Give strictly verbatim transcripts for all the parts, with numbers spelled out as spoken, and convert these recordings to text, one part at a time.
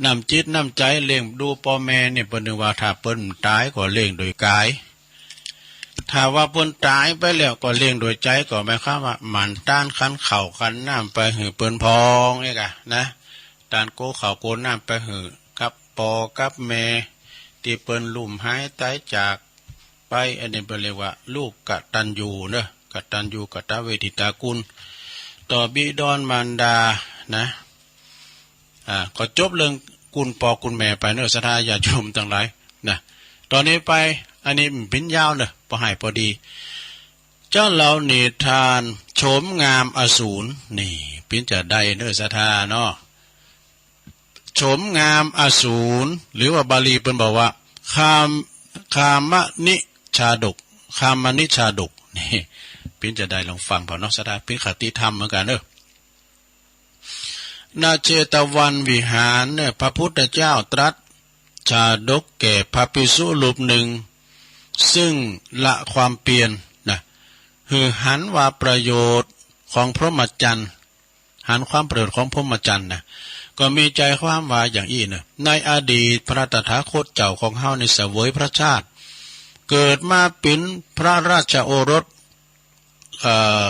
น้ำจิตน้ำใจ๋เลี้ยงดูป้อแม่นี่ เปิ้นว่าถ้าเปิ้นต๋ายก็เลี้ยงโดยก๋าย ถ้าว่าเปิ้นต๋ายไปแล้วก็เลี้ยงโดยใจ๋ ก็หมายความว่าหมั่นต้านขันข้าวขันน้ำไปหื้อเปิ้นพ่องนี่ก่ะนะ ต้านโกข้าวโกน้ำไปหื้อกับป้อกับแม่ตี้เปิ้นลุ่มหายต๋ายจากไป อันนี้เปิ้นเรียกว่าลูกกตัญญูเนาะ กตัญญูกตเวทิตาคุณ ต่อบิดามารดานะ อ่า ก็จบเรื่องคุณป้อคุณแม่ไปเนาะ ศรัทธาญาติโยมตังหลายนะ ต่อนี้ไป อันนี้มันเป๋นยาวเนาะ ปอหื้อปอดี เจ้าเล่านิทานโฉมงามอสูร นี่เป๋นจาใดเนาะ ศรัทธาเนาะ โฉมงามอสูร หรือว่าบาลีเปิ้นบอกว่า คาม- คามนิชาดก คามนิชาดก นี่เป๋นจาใดลองฟังเผ่าเนาะ ศรัทธา เป๋นคติธรรมเหมือนกั๋นเนาะ ณ เชตวันวิหารเนี่ย พระพุทธเจ้าตรัสชาดกแก่พระภิกษุรูปหนึ่ง ซึ่งละความเปียรนะ หื้อหันว่าประโยชน์ของพรหมจรรย์ หันความประโยชน์ของพรหมจรรย์นะ ก็มีใจ๋ความว่าอย่างอี้เนาะ ในอดีตพระตถาคตเจ้าของเฮานี่เสวยพระชาติ เกิดมาเป๋นพระราชโอรส เอ่อ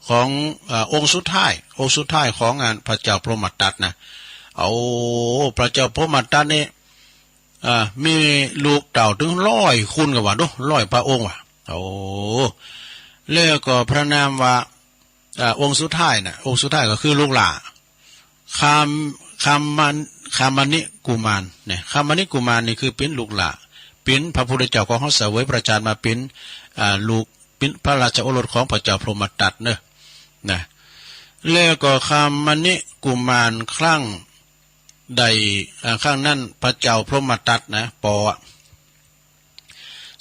ของ เอ่อ องค์สุดท้าย องค์สุดท้ายของอันพระเจ้าพรหมทัตนะ เอา พระเจ้าพรหมทัตนี่ เอ่อ มีลูกเต้าเถิงร้อยคนก่าว่าเนาะ ร้อยพระองค์ว่า โอ้ แล้วก็พระนามว่า อ่า องค์สุดท้ายน่ะ องค์สุดท้ายก็คือลูกหล้า คาม- คาม- คามนิกุมารเนี่ย คามนิกุมารนี่คือเป๋นลูกหล้า เป๋นพระพุทธเจ้าของเฮาเสวยพระชาติมาเป๋น อ่า ลูก เป๋นพระราชโอรสของพระเจ้าพรหมทัตเนาะ นะ แล้วก็คามนิกุมารครั้งใด อ่า ครั้งนั้นพระเจ้าพรหมทัตนะ ปออะ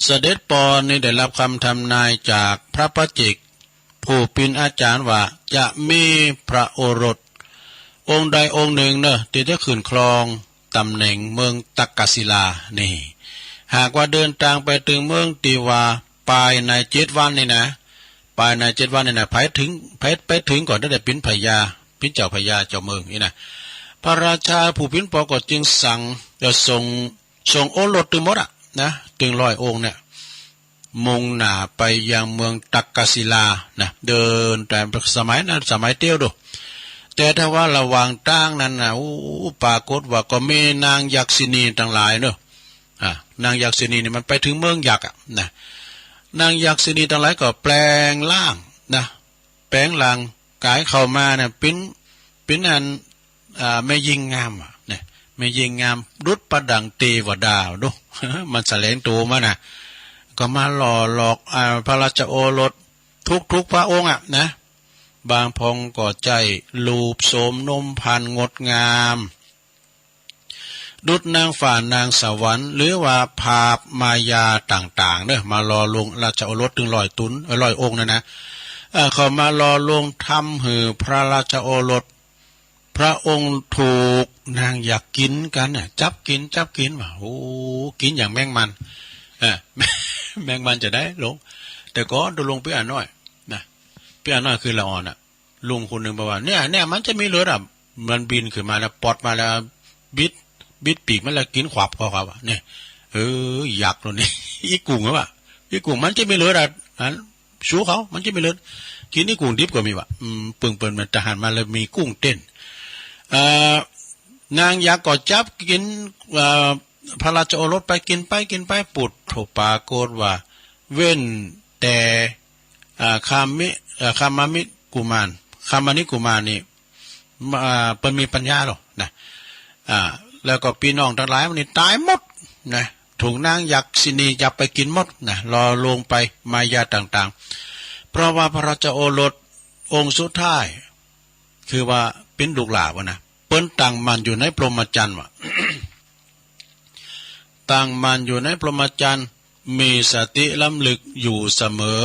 เสด็จปอนี่ได้รับคำทำนายจากพระปัจเจกผู้เป๋นอาจารย์ว่าจะมีพระโอรสองค์ใดองค์หนึ่งเนาะ ตี้จะขึ้นครองต๋ำแหน่งเมืองตักกศิลา นี่ หากว่าเดินตางไปเถิงเมืองตี้ว่าภายในเจ็ดวันนี่นะ ภายในเจ็ดวันนี่นะ ไปเถิง ไป ไปเถิงก่อนได้เป๋นพญา เป๋นเจ้าพญาเจ้าเมืองนี่นะ พระราชาผู้เป๋นปอก็จึงสั่งจะส่ง ส่งโอรสตึงหมดอะนะ ตึงร้อยองค์เนี่ย มุ่งหน้าไปยังเมืองตักกศิลานะ เดินตาง สมัยนั้นสมัยเตี้ยวดู แต่ทว่าระหว่างตางนั้นนะ อู้ ปรากฏว่าก็มีนางยักษิณีตังหลายเนาะ อ่ะ นางยักษิณีนี่มันไปเถิงเมืองยักษ์อะนะ นางยักษิณีตังหลายก็แปลงร่างนะ แปลงร่างก๋ายเข้ามาเนี่ย เป๋น เป๋นอัน อ่า แม่ญิงงามอะเนี่ย แม่ญิงงามดุจประดังเตวดาดู มันแสดงตั๋วมานะ ก็มาหล่อหลอก อ่า พระราชโอรสทุกๆ พระองค์อะนะ บางพองก็ใจ๊รูปโสมนมพรรณงดงาม ดุจนางฟ้านางสวรรค์ หรือว่าผาบมายาต่างๆ เนาะ มาหล่อลวงราชโอรสเถิงร้อยต๋น เอ่อ ร้อยองค์นั่นนะ เอ่อ เข้ามาหล่อลวงทำหื้อพระราชโอรส พระองค์ถูกนางยักษ์กิ๋นกั๋นน่ะ จับกิ๋น จับกิ๋นว่า โอ้ กิ๋นอย่างแมงมัน เออ แมงมันจะได้ลง แต่ก่อนตกลงปี้อาน้อยนะ ปี้อาน้อยคือละอ่อนน่ะ ลุงคนหนึ่งบอกว่า เนี่ย เนี่ย มันจะมีเลือดอ่ะ มันบินขึ้นมาแล้ว ปอดมาแล้ว บิด บิดปีกมันแล้วกิ๋นขวับเขาครับว่า เนี่ย เออ ยักษ์ตัวนี้ อีกุ่งครับว่า อีกุ่งมันจะมีเลือดอ่ะ อัน สู้เขา มันจะมีเลือด กิ๋นอีกุ่งดิบก็มีว่ะ อืม ปึงเปิ้นมันทหารมาแล้วมีกุ้งเต้น เอ่อ นางยักษ์ก็จับกิ๋น เอ่อ พระราชโอรสไป กิ๋นไป กิ๋นไป ปุดโธ ปรากฏว่า เว้นแต่ อ่า คามิ อ่า คามามิกุมาร คามนิกุมารนี่ อ่า เปิ้นมีปัญญาหรอกนะ อ่า แล้วก็ปี้น้องตังหลายมันนี่ต๋ายหมดนะ ถูกนางยักษิณีจับไปกิ๋นหมดนะ หล่อลวงไปมายาต่างๆ เพราะว่าพระราชโอรสองค์สุดท้าย คือว่าเป๋นลูกหล้าว่ะนะ เปิ้นตั้งมั่นอยู่ในพรหมจรรย์ว่ะ ตั้งมั่นอยู่ในพรหมจรรย์ มีสติรำลึกอยู่เสมอ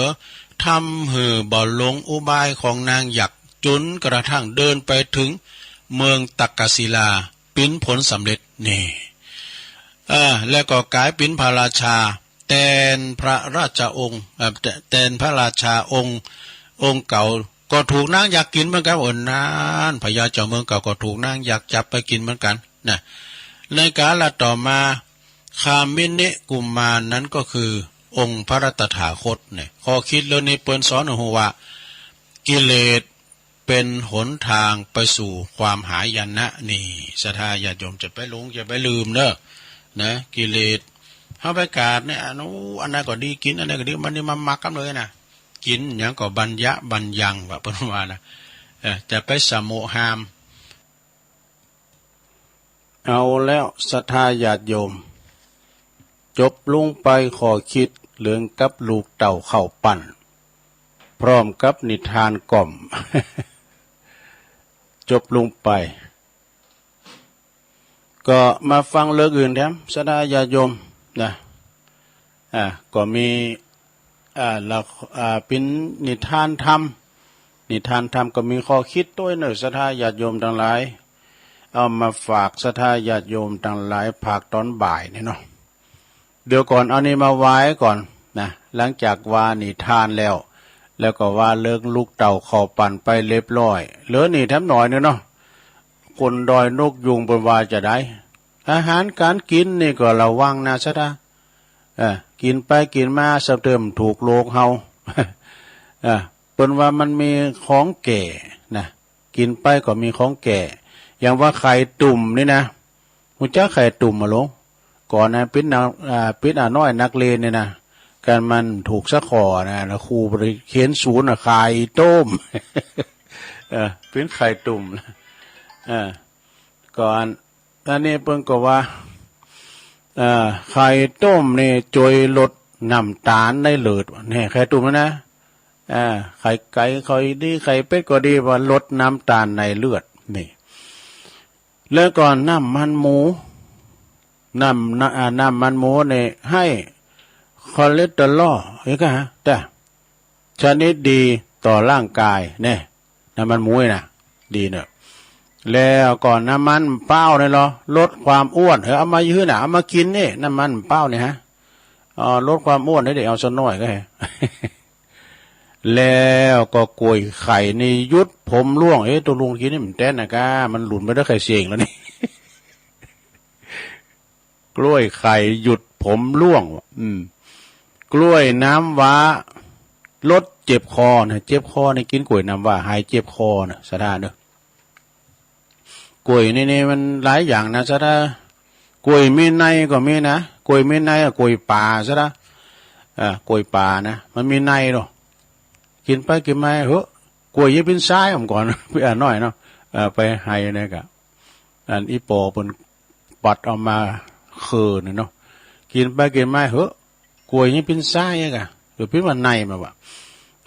ทำหื้อบ่หลงอุบายของนางยักษ์ จ๋นกระทั่งเดินไปเถิงเมืองตักกศิลา เป๋นผลสำเร็จ นี่ เออ แล้วก็ก๋ายเป๋นพระราชา แตนพระราชองค์ เอ่อ แต- แตนพระราชาองค์ องค์เก่า ก็ถูกนางยักษ์กิ๋นเหมือนกั๋น เออ นั้น พญาเจ้าเมืองเก่าก็ถูกนางยักษ์จับไปกิ๋นเหมือนกั๋นนะ ในกาลต่อมา คามินิกุมารนั้นก็คือองค์พระรัตถาคตเนี่ย ข้อคิดเรื่องนี้เปิ้นสอนหื้อฮู้ว่า กิเลสเป๋นหนตางไปสู่ความหายนะนี่ ศรัทธาญาติโยมจะไปหลง จะไปลืมเน่อ นะ กิเลส เฮาไปกาดเนี่ย อันนู้น อันนั้นก็ดี กิ๋นอันนั้นก็ดี มันนี่มามักกั๋นเลยนะ กิ๋นหยังก็บัญญะบัญญัง ว่าเปิ้นว่านะ เออ จะไปสะโมะฮาม เอาแล้วศรัทธาญาติโยม จบลงไปข้อคิดเรื่องกับลูกเต้าข้าวปั้น พร้อมกับนิทานก่อม จบลงไป ก็มาฟังเรื่องอื่นแถม ศรัทธาญาติโยมนะ อ่า ก็มี อ่า ละ อ่า เป๋นนิทานธรรม นิทานธรรมก็มีข้อคิดตวยเน่อ ศรัทธาญาติโยมตังหลาย เอามาฝากศรัทธาญาติโยมตังหลาย ภาคต๋อนบ่ายนี่เนาะ เดี๋ยวก่อน เอานี่มาไหว้ก่อนนะ หลังจากว่านิทานแล้ว แล้วก็ว่าเรื่องลูกเต้าข้าวปั้นไปเรียบร้อย เหลือนี่แถมหน่อยนึ่งเนาะ คนดอยนกยูงเปิ้นว่าจะใด อาหารก๋านกิ๋นนี่ก็ระวังนะศรัทธา เออ กิ๋นไปกิ๋นมาสะเติมถูกโลกเฮา เออ เปิ้นว่ามันมีของแก่นะ กิ๋นไปก็มีของแก่ อย่างว่าไข่ตุ่มนี่นะ ฮู้จักไข่ตุ่มบ่ลูก ก่อนนะ ปิ๊นน้อย อ่า ปิ๊นน้อยนักเรียนนี่นะ กันมันถูกสักข้อนะ แล้วครูไปเขียนศูนย์นะ ไข่ต้ม เออ ปิ๊นไข่ตุ่ม เออ ก่อน อันนี้เปิ้นก็ว่า เอ่อ ไข่ต้มนี่จ้วยลดน้ำตาลในเลือด แน่ ไข่ตุ่มนี่นะ อ่า ไข่ไก่ก็ดี ไข่เป็ดก็ดี ว่าลดน้ำตาลในเลือด นี่ แล้วก็น้ำมันหมู น้ำ น้ำ อ่า น้ำมันหมูนี่หื้อคอเลสเตอรอล เห็นก่ะ แต่ ชนิดดีต่อร่างกาย แน่ น้ำมันหมูนี่นะ ดีเน่อ แล้วก็น้ำมันเป๊านี่ลอ ลดความอ้วน เออ เอามาหื้อนะ เอามากิ๋นนี่ น้ำมันเป๊านี่ฮะ เอ่อ ลดความอ้วนนี่เด้อ เอาสักหน่อยก็ให้ แล้วก็กล้วยไข่นี่หยุดผมร่วง เอ๊ะ ตกลงกิ๋นนี่มันแต๊นนะก้า มันหลุนไปด้วยไข่เสียงแล้วนี่ กล้วยไข่หยุดผมร่วง อืม กล้วยน้ำว้าลดเจ็บคอนะ เจ็บคอนี่กิ๋นกล้วยน้ำว้าหายเจ็บคอนะ ศรัทธาเน่อ กล้วยนี่ นี่มันหลายอย่างนะศรัทธา กล้วยมีในก็มีนะ กล้วยมีในอะ กล้วยป่าศรัทธา อ่า กล้วยป่านะ มันมีในเนาะ กิ๋นไปกิ๋นมา เฮ้อ กล้วยยังเป๋นซ้ายผมก่อน ไปอ่านหน่อยเนาะ เอ่อ ไปไฮเนี่ยกะ อันอี้ปอเปิ้นปัดเอามาเคือนี่เนาะ กิ๋นไปกิ๋นมา เฮ้อ กล้วยยังเป๋นซ้ายอะกะ หรือเป๋นว่าในมาว่ะ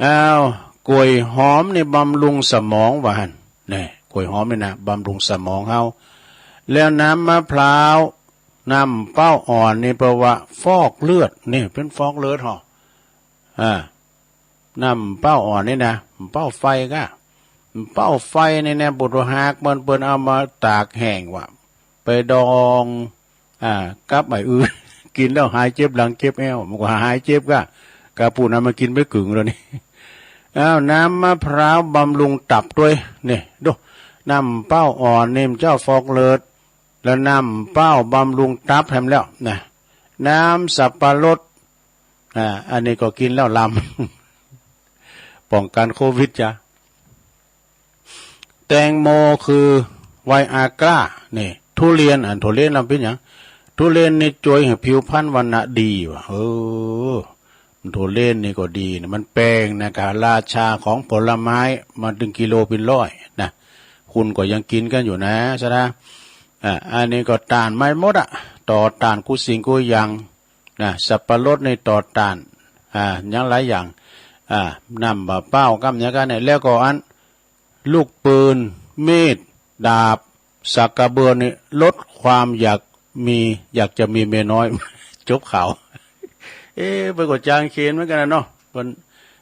อ้าว กล้วยหอมนี่บำรุงสมองว่าหั่น แน่ กล้วยหอมนี่นะ บำรุงสมองเฮา แล้วน้ำมะพร้าว น้ำเป๊าอ่อนนี่แปลว่าฟอกเลือด นี่เป๋นฟอกเลือดห่อ อ่า น้ำเป๊าอ่อนนี่นะ เป๊าไฟก้า เป๊าไฟนี่นะ ปุถุหากมันเปิ้นเอามาตากแห้งว่ะ ไปดอง อ่า กับไอ้อื่น กิ๋นแล้วหายเจ็บหลังเจ็บแอ้ว มันก็หายเจ็บก้า กาปู้นั้นมากิ๋นไปกึ่งแล้วนี่ อ้าว น้ำมะพร้าวบำรุงตับตวย นี่ ดู น้ำเป๊าอ่อนนี่มันเจ้าฟอกเลือด แล้วน้ำเป๊าบำรุงตับแหมแล้วนะ น้ำสับปะรด อ่า อันนี้ก็กิ๋นแล้วลำ ป้องกั๋นโควิดจ้ะ แตงโมคือไวอากร้า นี่ ทุเรียน อันทุเรียนลำเป๋นหยัง ทุเรียนนี่จ้วยหื้อผิวพรรณวรรณะดีว่ะ เออ ทุเรียนนี่ก็ดีนะ มันแปงนะ กะราชาของผลไม้ มาตึงกิโลเป๋นร้อยนะ คุณก็ยังกิ๋นกั๋นอยู่นะ ศรัทธา อ่า อันนี้ก็ต้านไม้มดอะ ต่อต้านกู้สิ่งกู้อย่างนะ สับปะรดนี่ต่อต้าน อ่า หยังหลายอย่าง อ่า น้ำมะพร้าวก้ำหยังก้าเนี่ย แล้วก็อัน ลูกปืน มีด ดาบ สักกระเบือนี่ลดความอยากมี อยากจะมีเมียน้อย จบข่าว เอ๊ะ เปิ้นก็จางเขนเหมือนกั๋นนะเนาะ เปิ้น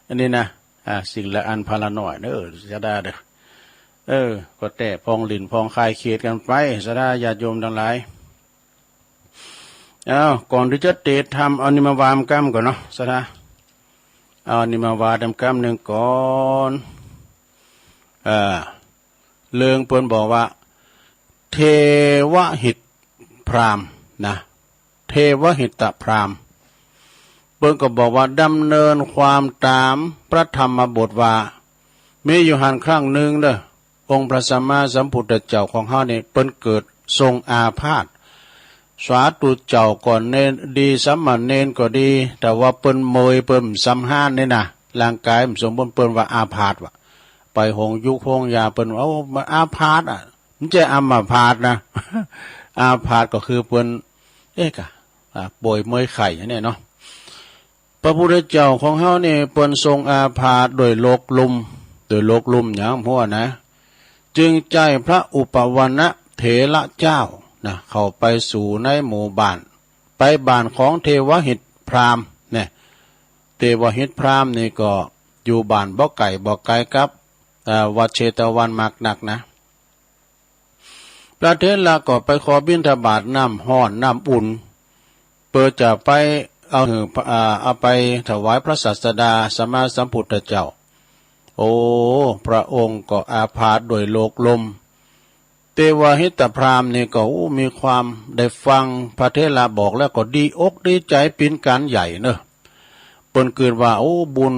อันนี้นะ อ่า สิ่งละอันพาละหน่อยเน่อ ศรัทธาเน่อ เออ ก็แต๊พองหลิ้นพองคายเขตกั๋นไป ศรัทธาญาติโยมตังหลาย อ้าว ก่อนตี้จะเตะธรรม เอานี่มาว่าก้ำก่อนเนาะ ศรัทธา เอานี่มาว่าก้ำนึ่งก่อน อ่า เรื่องเปิ้นบอกว่า เทวหิต พราหมณ์นะ เทวหิตพราหมณ์ เปิ้นก็บอกว่าดำเนินความต๋ามพระธรรมบทว่า มีอยู่หั้นครั้งนึ่งเน่อ องค์พระสัมมาสัมพุทธเจ้าของเฮานี่เปิ้นเกิดทรงอาพาธ สาธุเจ้าก็เณรดี สามเณรก็ดี แต่ว่าเปิ้นเมย เปิ้นบ่สำฮานนี่นะ ร่างก๋ายบ่สมบูรณ์ เปิ้นว่าอาพาธว่ะ ไปโฮงยูกโฮงยา เปิ้นว่า โอ้ มันอาพาธอะ บ่ใจ้อัมพาตนะ อาพาธก็คือเปิ้น เอ๊ะกะ อ่า ป่วยเมยไข้อย่างเนี้ยเนาะ พระพุทธเจ้าของเฮานี่เปิ้นทรงอาพาธโดยโรคลุ่ม โดยโรคลุ่มหยังหั้นนะ จึงใจ้พระอุปวณเถระเจ้านะ เข้าไปสู่ในหมู่บ้าน ไปบ้านของเทวหิตพราหมณ์เนี่ย เทวหิตพราหมณ์นี่ก็อยู่บ้านบ่ไก๋บ่ไก๋กับ เอ่อ วัดเชตวันมากนักนะ พระเถระก็ไปขอบิณฑบาตน้ำฮ้อนน้ำอุ่น เปื้อจะไปเอาหื้อ อ่า เอาไปถวายพระศาสดาสัมมาสัมพุทธเจ้า โอ้ พระองค์ก็อาพาธโดยโรคลุ่ม เทวหิตพราหมณ์นี่ก็ โอ้ มีความ ได้ฟังพระเถระบอกแล้วก็ดีอกดีใจ๋เป๋นก๋านใหญ่เนาะ เปิ้นกึ๊ดว่า โอ้ บุญ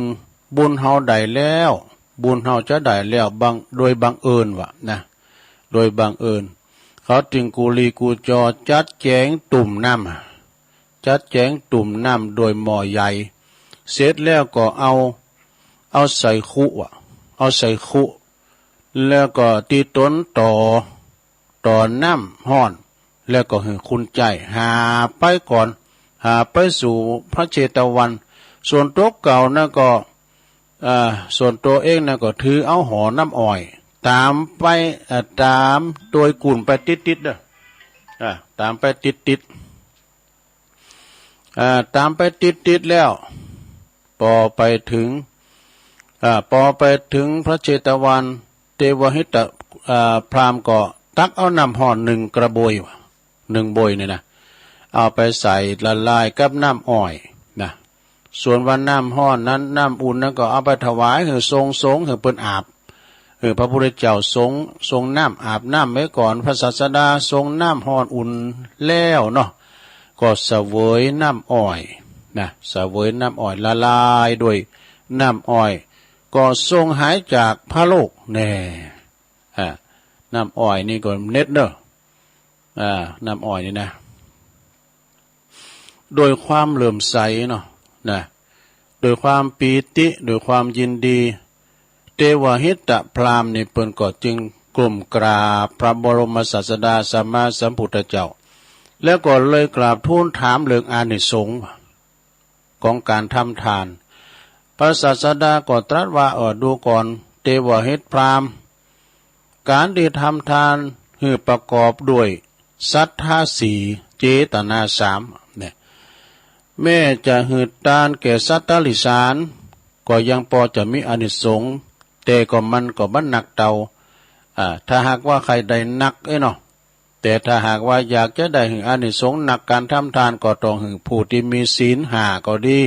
บุญเฮาได้แล้ว บุญเฮาจะได้แล้ว บัง โดยบังเอิญว่ะนะ โดยบังเอิญ เขาจึงกุลีกุจอจัดแจ๋งตุ่มน้ำ จัดแจ๋งตุ่มน้ำโดยหม้อใหญ่ เสร็จแล้วก็เอา เอาใส่คุอะ เอาใส่คุ แล้วก็ตี้ต๋นต่อ ต่อน้ำฮ้อน แล้วก็หื้อคุณใจ๊หาบไปก่อน หาบไปสู่พระเชตวัน ส่วนตั๋วเก่านั้นก็ เอ่อ ส่วนตั๋วเองนั้นก็ถือเอาห่อน้ำอ้อย ต๋ามไป เอ่อ ต๋ามโตยกุ่นไปติดๆ เน่อ อ่า ต๋ามไปติดๆ อ่า ต๋ามไปติดๆ แล้ว ปอไปเถิง อ่า ปอไปเถิงพระเชตวัน เทวหิต อ่า พราหมณ์ก็ตักเอาน้ำฮ้อนนึ่งกระบวย นึ่งบวยนี่นะ เอาไปใส่ละลายกับน้ำอ้อยนะ ส่วนว่าน้ำฮ้อนนั้น น้ำอุ่นนั้นก็เอาไปถวายหื้อทรงสงฆ์ หื้อเปิ้นอาบ เออ พระพุทธเจ้าทรง ทรงน้ำอาบน้ำไว้ก่อน พระศาสดาทรงน้ำฮ้อนอุ่นแล้วเนาะ ก็เสวยน้ำอ้อยนะ เสวยน้ำอ้อยละลายด้วยน้ำอ้อย ก็ทรงหายจากพระโลกแน่ อ่า น้ำอ้อยนี่ก็เน็ดเน่อ อ่า น้ำอ้อยนี่นะ โดยความเลื่อมใสเนาะ นะ โดยความปีติ โดยความยินดี เทวหิตพราหมณ์นี่เปิ้นก็จึงก้มกราบพระบรมศาสดาสัมมาสัมพุทธเจ้า แล้วก็เลยกราบทูลถามเรื่องอานิสงส์ ของก๋านทำทาน พระศาสดาก็ตรัสว่า เออ ดูก่อน เทวหิตพราหมณ์ ก๋านตี้ทำทานหื้อประกอบด้วยศรัทธาสี่ เจตนาสามเนี่ย แม้จะหื้อตานแก่สัตว์ติรัจฉาน ก็ยังปอจะมีอานิสงส์ แต่ก็มันก็บ่นักเต้า อ่า ถ้าหากว่าใค่ได้นักเอ้ยเนาะ แต่ถ้าหากว่าอยากจะได้หื้ออานิสงส์นักก๋านทำทาน ก็ต้องหื้อผู้ตี้มีศีลห้าก็ดี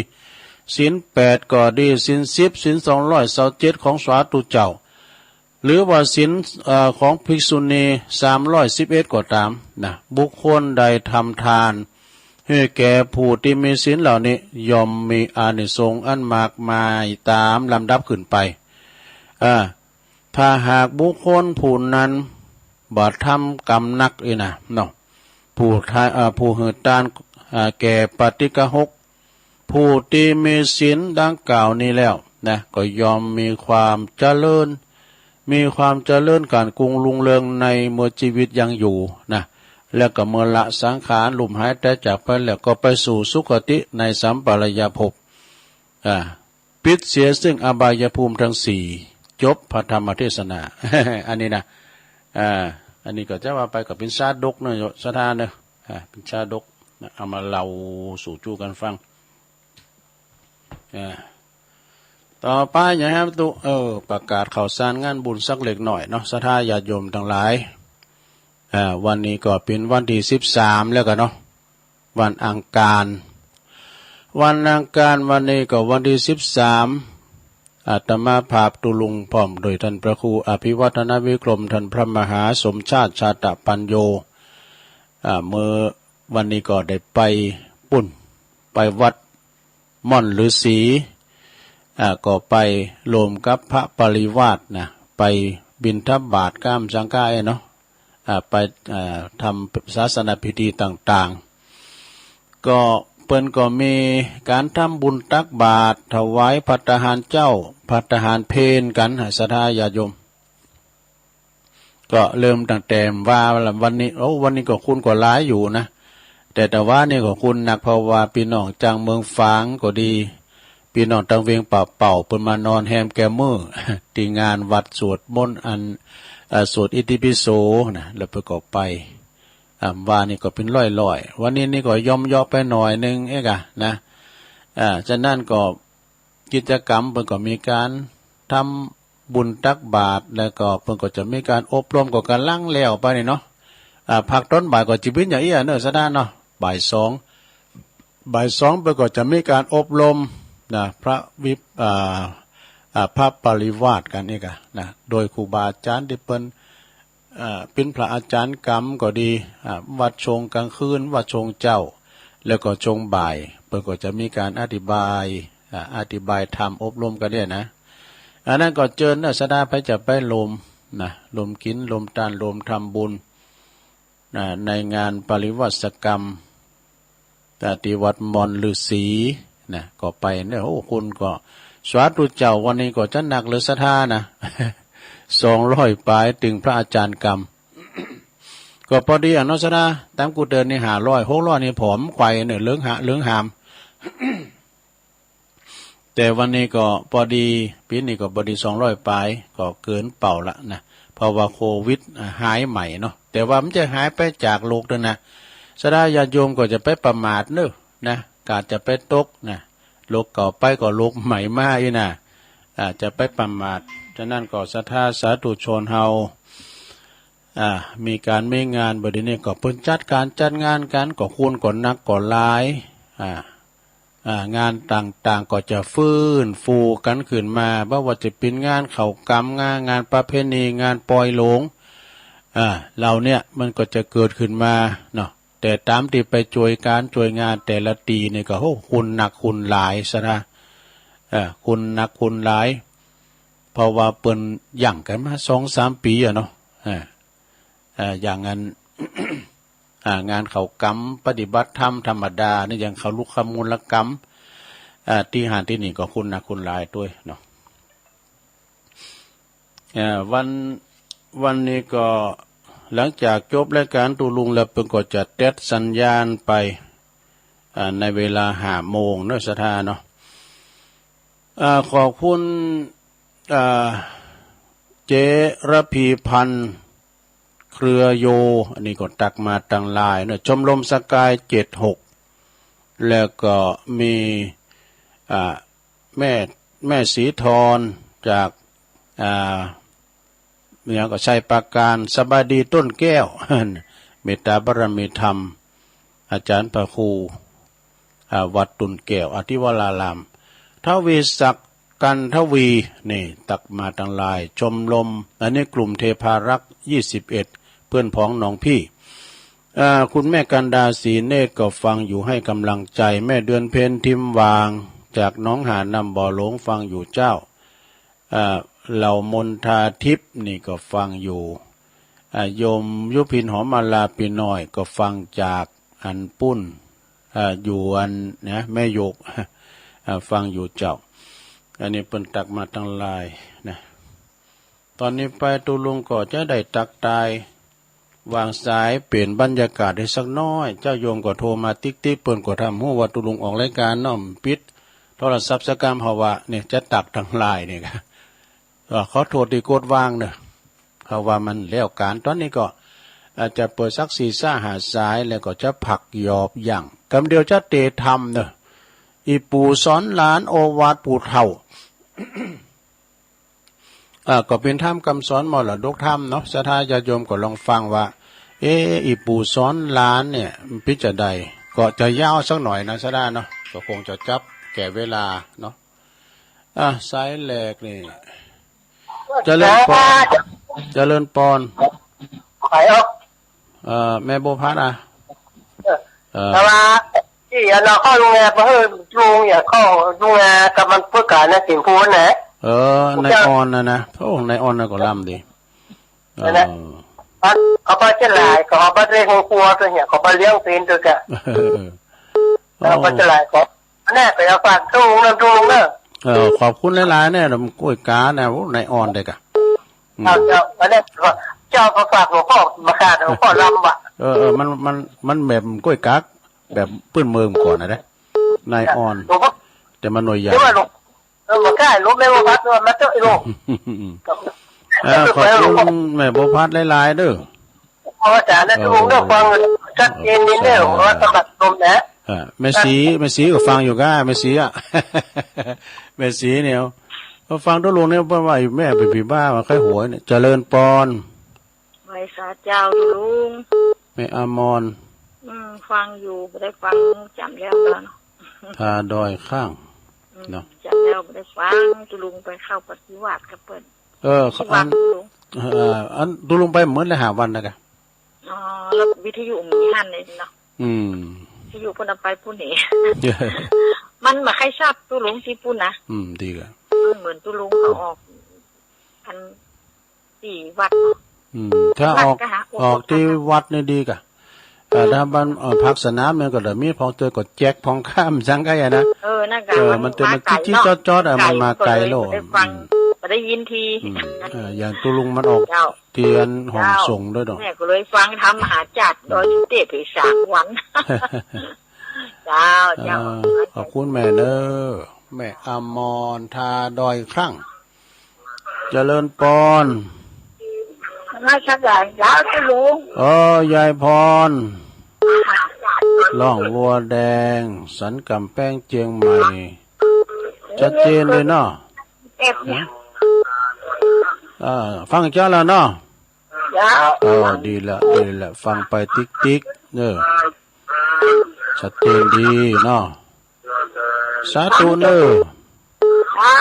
ศีลแปดก็ดี ศีลสิบ ศีลสองร้อยซาวเจ็ดของสาธุเจ้า หรือว่าศีล เอ่อ ของภิกษุณีสามร้อยสิบเอ็ดก็ต๋ามนะ บุคคลใดทำทานหื้อแก่ผู้ตี้มีศีลเหล่านี้ ย่อมมีอานิสงส์อันมากมายต๋ามลำดับขึ้นไป อ่า ถ้าหากบุคคลผู้นั้นบ่ทำกรรมนักอี้นะเนาะ ผู้ทา เอ่อ ผู้หื้อตาน เอ่อ แก่ปาฏิฆะหก ผู้ตี้มีศีลดังกล่าวนี้แล้วนะ ก็ย่อมมีความเจริญ มีความเจริญก๋านกุ่งรุงเรืองในเมื่อจีวิตยังอยู่นะ แล้วก็เมื่อละสังขารลุ่มหายต๋ายจากไปแล้ว ก็ไปสู่สุคติในสัมปรายภพ อ่า ปิดเสียซึ่งอบายภูมิทั้งสี่ จบพระธรรมเทศนา อันนี้นะ อ่า อันนี้ก็จะว่าไปก็เป๋นชาดกเนาะ ศรัทธาเนาะ อ่า เป๋นชาดกนะ เอามาเล่าสู่จู้กั๋นฟัง อ่า ต่อไปอยากหื้อตุ๊ เออ ประกาศข่าวสารงานบุญสักเล็กน้อยเนาะ ศรัทธาญาติโยมตังหลาย อ่า วันนี้ก็เป๋นวันตี้สิบสามแล้วกั๋นเนาะ วันอังคาร วันอังคารวันนี้ก็วันตี้สิบสาม อาตมาภาพตุ๊ลุงพร้อมโดยต้านพระครูอภิวัฒนวิกรม ต้านพระมหาสมชาติชาตปัญโญ อ่า เมื่อวันนี้ก็ได้ไปปุ้น ไปวัดม่อนฤๅษี อ่า ก็ไปโฮมกับพระปริวาสนะ ไปบิณฑบาตก้ามสังฆะเนาะ อ่า ไป อ่า ทำศาสนพิธีต่างๆ ก็เปิ้นก็มีก๋านทำบุญตักบาตร ถวายภัตตาหารเจ๊า ภัตตาหารเพลกั๋น ศรัทธาญาติโยม ก็เริ่มตั้งแต่ว่าวันนี้ โอ้ วันนี้ก็คนก็หลายอยู่นะ แต่ แต่ว่านี่ก็คนนัก เพราะว่าปี้น้องจางเมืองฝางก็ดี ปี้น้องตางเวียงป่าเป้า เปิ้นมานอนแฮมแกมมื้อ ตี้งานวัดสวดมนต์อัน เอ่อ สวดอิติปิโสนะ แล้วเปิ้นก็ไป อ่า ว่านี่ก็เป๋นร้อยๆ วันนี้นี่ก็ย่อมเยาะไปหน่อยนึ่งเอ๊ะกะนะ อ่า ฉะนั้นก็กิจกรรมเปิ้นก็มีก๋านทำบุญตักบาตร แล้วก็เปิ้นก็จะมีก๋านอบรม ก็ก่ำลังแล้วไปนี่เนาะ อ่า พักต๋อนบ่ายก็จะเป๋นอย่างอี้เนาะ ศรัทธาเนาะ บ่ายสอง บ่ายสองเปิ้นก็จะมีก๋านอบรมนะ พระวิป อ่า อ่า พระปริวาสกั๋นนี่กะนะ โดยครูบาอาจ๋ารย์ตี้เปิ้น อ่า เป๋นพระอาจ๋ารย์กำก็ดี อ่า วัดช่วงก๋างคืน วัดช่วงเจ๊า แล้วก็ช่วงบ่าย เปิ้นก็จะมีก๋านอธิบาย อ่า อธิบายธรรมอบรมกั๋นเนี่ยนะ อันนั้นก็เจิญเนาะ ศรัทธาใผจะไปโฮมนะ โฮมกิ๋น โฮมตาน โฮมทำบุญนะ ในงานปริวาสกรรม ตี้วัดม่อนฤๅษีนะ ก็ไปเนี่ย โอ้ คนก็ สาธุเจ้า วันนี้ก็จะนักเลย ศรัทธานะ สองร้อยปาย ตึงพระอาจ๋ารย์กำ ก็ปอดีอะเนาะ ศรัทธา ต๋ามกูเดินนี่ ห้าร้อย หกร้อย นี่ผอมไขว่เนี่ย เหลืองหา เหลืองหาม แต่วันนี้ก็ปอดี ปี๋นี้ก็ปอดี สองร้อยปาย ก็เกินเป้าละนะ เพราะว่าโควิด อ่า หายใหม่เนาะ แต่ว่ามันจะหายไปจากโลกด้วยนะ ศรัทธาญาติโยมก็จะไปประมาทเนาะนะ ก๋าจะไปตกนะ โลกเก่าไปก็โลกใหม่มาอี้นะ อ่า จะไปประมาท ฉะนั้นก็ศรัทธาสาธุชนเฮา อ่า มีก๋านมีงาน บ่าเดี่ยวนี้ก็เปิ้นจัดก๋านจัดงานกั๋น ก็คนก็นักก็หลาย อ่า อ่า งานต่างๆ ก็จะฟื้นฟูกั๋นขึ้นมา บ่ว่าจะเป๋นงานเข้ากรรม งาน งานประเพณี งานปอยหลง อ่า เหล่าเนี้ยมันก็จะเกิดขึ้นมาเนาะ แต่ต๋ามตี้ไปจ้วยก๋านจ้วยงานแต่ละตี้นี่ก็ โอ้ คนนักคนหลาย ศรัทธา เอ่อ คนนักคนหลาย เพราะว่าเปิ้นยั้งกั๋นมาสองสามปี๋อะเนาะ อ่า อ่า อย่างนั้น อ่า งานเข้ากรรมปฏิบัติธรรมธรรมดานี่ อย่างเข้าลุกขมูลกรรม อ่า ตี้หั้นตี้นี่ก็คนนักคนหลายตวยเนาะ อ่า วัน วันนี้ก็หลังจากจบรายก๋านตุ๊ลุงแล้ว เปิ้นก็จะตัดสัญญาณไป อ่า ในเวลาห้าโมงเนาะ ศรัทธาเนาะ อ่า ขอบคุณ อ่า เจ๊ระพีพันธ์ เครือโย อันนี้ก็ตักมาตางไลน์เนาะ ชมรมสกาย เจ็ดหก แล้วก็มี อ่า แม่ แม่ศรีธรจาก อ่า เนี่ยก็ชัยปราการ สบายดีต้นแก้ว เมตตาบารมีธรรม อาจ๋ารย์พระครู อ่า วัดต้นแก้ว อธิวราราม ทวีศักดิ์ กันทวี นี่ ตักมาตางไลน์ ชมรม อันนี้กลุ่มเทพารักษ์ ยี่สิบเอ็ด เปื้อนผองหนองพี่ อ่า คุณแม่กันดา ศรีเนตร ก็ฟังอยู่ ให้กำลังใจ แม่เดือนเพ็ญ ทิมวาง จากหนองหานน้ำบ่อหลง ฟังอยู่เจ้า อ่า เหล่ามนทาทิพย์นี่ก็ฟังอยู่ อ่า โยมยุพิน หอมมาลา ปีน้อย ก็ฟังจากอันปุ้น อ่า อยู่อันนะ แม่หยก อ่า ฟังอยู่เจ้า อันนี้เปิ้นตักมาตางไลน์นะ ต๋อนนี้ไปตุ๊ลุงก็จะได้ตั๊กตาย วางสายเปลี่ยนบรรยากาศได้สักน้อย เจ้าโยมก็โทรมาติ๊กๆ เปิ้นก็ทำฮู้ว่าตุ๊ลุงออกรายก๋านเนาะ ปิดโทรศัพท์สักกำ เพราะว่าเนี่ยจะตักตางไลน์เนี่ย เอ่อ ขอโทษตี้กดวางเนาะ เพราะว่ามันแล้วก๋าน ต๋อนนี้ก็อาจจะเปิดสักสี่ซะห้าสาย แล้วก็จะพักหยอบยั้ง กำเดียวจะเตะธรรมเนาะ อี่ปู่สอนหลาน โอวาทปู่เฒ่า อ่า ก็เป๋นธรรมกำสอนมรดกธรรมเนาะ ศรัทธาญาติโยมก็ลองฟังว่า เอ๊ะ อี่ปู่สอนหลานเนี่ย มันเป๋นจาใด ก็จะยาวสักหน่อยนะ ศรัทธาเนาะ ก็คงจะจับแก่เวลาเนาะ อ่ะ สายแรกนี่ เจริญปอน เจริญปอน ใครอ่ะ เอ่อ แม่บัวพัดอ่ะ เออ แต่ว่าตี้อันนั้นเข้าโฮงแรม บ่หื้อลุง อย่าเข้าโฮงแรม กับมันเปื้อนก๋านนะ สิงห์ภูมินะ เออ นายออนน่ะนะ โอ้ นายออนน่ะก็ลำดี นั่นแหละ เออ เขาบ่จะหลาย เขาบ่ได้ให้ครัวตัวเนี่ย เขาบ่เลี้ยงเป๋นตัวจ้ะ เออ เขาบ่จะหลาย ก็ อันนั้นก็อยากฝากตุ๊ลุงนะ ตุ๊ลุงเนอะ เออ ขอบคุณหลายๆ เนี่ย ก้วยก๋าเนี่ย โอ้ นายออนเด็กอะ อืม เจ้า เจ้า อันนี้ก็เจ้าก็ฝากหลวงพ่อมาขาด หลวงพ่อลำว่ะ เออ เออ มัน มัน มันแบบก้วยกั๊ก แบบปื้นเมืองก่อนนะเด้ นายออน หลวงพ่อ แต่มันหน่วยใหญ่ หรือว่าหลวง เออ มาใกล้หลวงแม่บัวพัดด้วย มาเจอไอ้หลวง เออ ขอบคุณแม่บัวพัดหลายๆ เด้อ เอาอาจารย์นะ เออ ทุกองค์เด้อ ฟังชัดเจนนี่เด้อ เออ ว่าสมัครลมนะ เออ แม่ศรี แม่ศรีก็ฟังอยู่ก้า แม่ศรีอะ แม่ศรีเนี่ย พอฟังตุ๊ลุงเนี่ย เปิ้นว่าแม่เป๋นผีบ้า มันใค่หวยเนี่ย เจริญปอน ไหว้สาเจ้าตุ๊ลุง แม่อมร อืม ฟังอยู่ บ่ได้ฟังจ๋ำแล้วเนาะ ทาดอยข้าง อืม เนาะ จ๋ำแล้วบ่ได้ฟัง ตุ๊ลุงไปเข้าปฏิบัติกับเปิ้น เออ ที่วัด อัน ตุ๊ลุง เออ อันตุ๊ลุงไปเหมือนละห้าวันนะกะ อ๋อ แล้ววิทยุมีหั้นเลยเนาะ อืม วิทยุเปิ้นเอาไปปู้นนี่ มันบ่ใค่ทราบตุ๊ลุงตี้ปู้นนะ อืม ดีกะ มันเหมือนตุ๊ลุงเขาออก อันตี้วัดเนาะ อืม ถ้าออก วัดกะหา ออกตี้วัดนี่ดีกะ เออ ถ้าบ้าน เออ ภาคสนามเนี่ยก็เดี๋ยวมีพองเจอก็แจ๊กพองข้ามจังไกอะนะ เออ นั่นกะ เออ มัน มันจะ มัน มาไก๋ จิ๊ดจิ๊ด เนาะ จ๊อดจ๊อดอะ ไก๋ มันมาไก๋โลด บ่ได้ฟัง อืม บ่ได้ยินที อืม เออ อย่างตุ๊ลุงมันออก เจ้า เตียนห้องส่งด้วยเนาะ แม่ก็เลยฟังธรรมมหาจักร ดอยสุเทพไปสามวัน เจ้า เจ้า เออ ขอบคุณแม่เด้อ แม่อมร ทาดอยข้าง เจริญปอน นมัสก๋านเจ้าตุ๊ลุง เออ ยายพร ล่องวัวแดง สันก๋ำแพงเจียงใหม่ ชัดเจนเลยเนาะ เอฟเนี่ย เออ ฟังเจ้าแล้วเนาะ เจ้า เออ ดีละ ดีละ ฟังไปติ๊กๆ เออ ชัดเจนดีเนาะ สาธุเนอะ เจ้า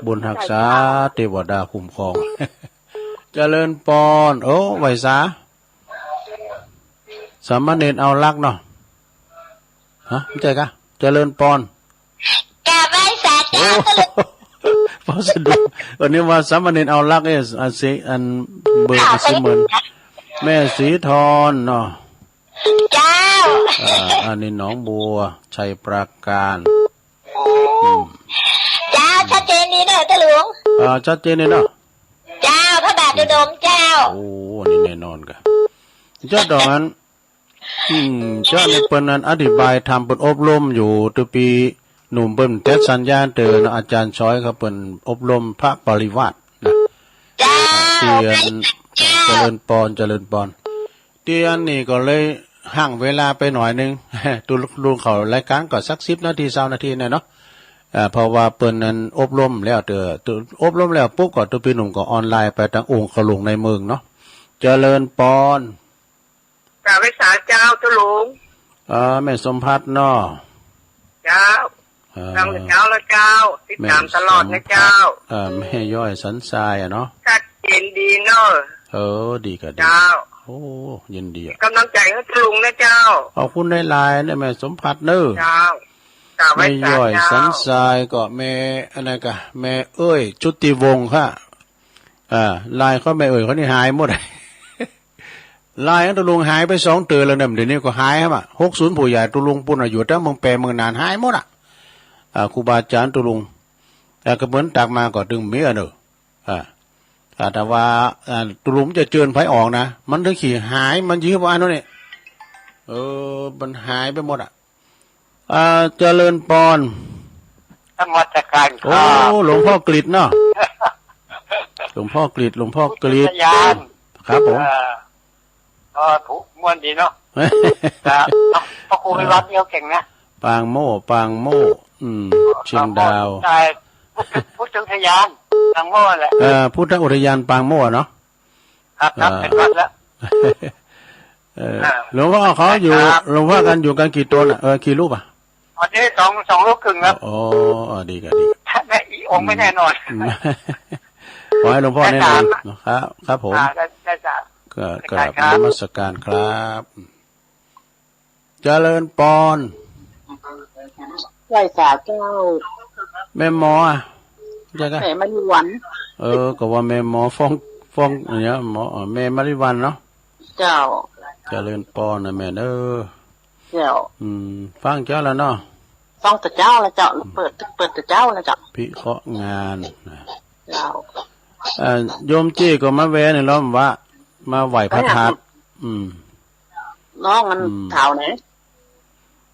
บุญฮักษา เทวดาคุ้มครอง เจริญปอน โอ้ ไหว้สา สามเณรเอาลักษณ์เนาะ ฮะ บ่ใจ้กะ เจริญปอน กราบไหว้สาเจ้า โอ้ ตุ๊ลุง พอสะดุ้ง วันนี้ว่าสามเณรเอาลักษณ์เนี่ย อันเสียง อันเบอร์มันสิเหมือน แม่ศรีทรเนาะ เจ้า อ่า อันนี้หนองบัว ชัยปราการ อืม เจ้า ชัดเจนดีเนอะตุ๊ลุง อ่า ชัดเจนดีเนาะ เจ้า พระบาทอุดมเจ้า โอ้ อันนี้แน่นอนกะ เจ้าดอกนั้น อืม เจ้านี่เปิ้นนั้นอธิบายธรรม เปิ้นอบรมอยู่ แต่ปี๋หนุ่มเปิ้นแต๊สัญญาณเต๋อเนาะ อาจ๋ารย์ชอยเขาเปิ้นอบรมพระปริวาสนะ เจ้า เตียน เจ้า เจริญปอน เจริญปอน เตียนนี่ก็เลยห่างเวลาไปหน่อยนึง ตุ๊ลุงเขารายก๋านก็สักสิบนาที ซาวนาทีเนี่ยเนาะ เอ่อ เพราะว่าเปิ้นนั้นอบรมแล้วเต๋อ อบรมแล้วปุ๊บก็ตุ๊ปี๋หนุ่มก็ออนไลน์ไปตางองค์เขาหลวงในเมืองเนาะ เจริญปอน กราบไหว้สาเจ้าตุ๊ลุง เอ่อ แม่สมภัทรเนาะ เจ้า เอ่อ ฟังแต่เช้าแล้วเจ้า ติดตามตลอดนะเจ้า แม่สมภัทร เอ่อ แม่ย้อยสันทรายอะเนาะ ชัดเจนดีเนอะ เออ ดีกะดี เจ้า โอ้ ยินดีอะ ก๋ำลังใจ๋หื้อตุ๊ลุงนะเจ้า ขอบคุณหลายๆ เนี่ย แม่สมภัทรเนอะ เจ้า กราบไหว้สาเจ้า แม่ย้อยสันทรายก็แม่ อันนั้นกะ แม่เอ้ย ชุติวงศ์ค่ะ อ่า ลายของแม่เอ้ยเขานี่หายหมด ลายของตุ๊ลุงหายไปสองเตื้อแล้วเนี่ย เดี๋ยวนี้ก็หายครับอะ หกศูนย์ ผู้ใหญ่ตุ๊ลุงปู้นอะ อยู่ตางเมืองแปรเมืองน่านหายหมดอะ อ่า ครูบาอาจ๋ารย์ตุ๊ลุง อ่า ก็เหมือนตักมาก็ตึงมีอะเนอะ อ่า อ่า แต่ว่า อ่า ตุ๊ลุงจะเจิญใผออกนะ มันถึงสิหาย มันยื้อบ่อั้นเนาะเนี่ย เออ มันหายไปหมดอะ อ่า เจริญปอน นมัสก๋านครับ โอ้ หลวงพ่อกฤษเนาะ หลวงพ่อกฤษ หลวงพ่อกฤษ พุทธอุทยาน ครับผม เอ่อ ก็ถูกม่วนดีเนาะ ครับ พระครูวิวัฒน์นี่เขาเก่งนะ ปางโม่ ปางโม่ อืม เชียงดาว ปางโม่ ใช่ พุทธ พุทธอุทยาน ปางโม่แหละ เอ่อ พุทธอุทยานปางโม่เนาะ ครับ ครับ เอ่อ เป็นวัดแล้ว เออ อ่า หลวงพ่อเขาอยู่ ครับ หลวงพ่อกันอยู่กันกี่ต๋นอะ เออ กี่รูปอะ วันนี้สอง สองรูปครึ่งครับ อ๋อ อ๋อ ดีกะ ดีกะ แม่อีองค์ไม่แน่นอน อืม ขอหื้อหลวงพ่อแน่นอน ได้สาม เนาะ ครับ ครับผม อ่า ได้ ได้สาม ก็ ได้ กราบ ครับ นมัสก๋านครับ เจริญปอน ไหว้สาเจ้า แม่หมออะ ใจ้ก่ะ แม่มณีวัน เออ ก็ว่าแม่หมอฟ้อง ฟ้องอย่างเงี้ย หมอ เอ่อ แม่มณีวันเนาะ เจ้า เจริญปอนนะแม่เอ้อ เจ้า อืม ฟังเจ้าแล้วเนาะ ฟังแต่เจ๊าแล้วเจ้า เปิด เปิดแต่เจ๊าแล้วเจ้า พิเคราะห์งานนะ เจ้า เอ่อ โยมเจ้ยก็มาแวะนี่เนาะ ว่ามาไหว้พระธาตุ อืม น้องมัน อืม เฒ่าไหน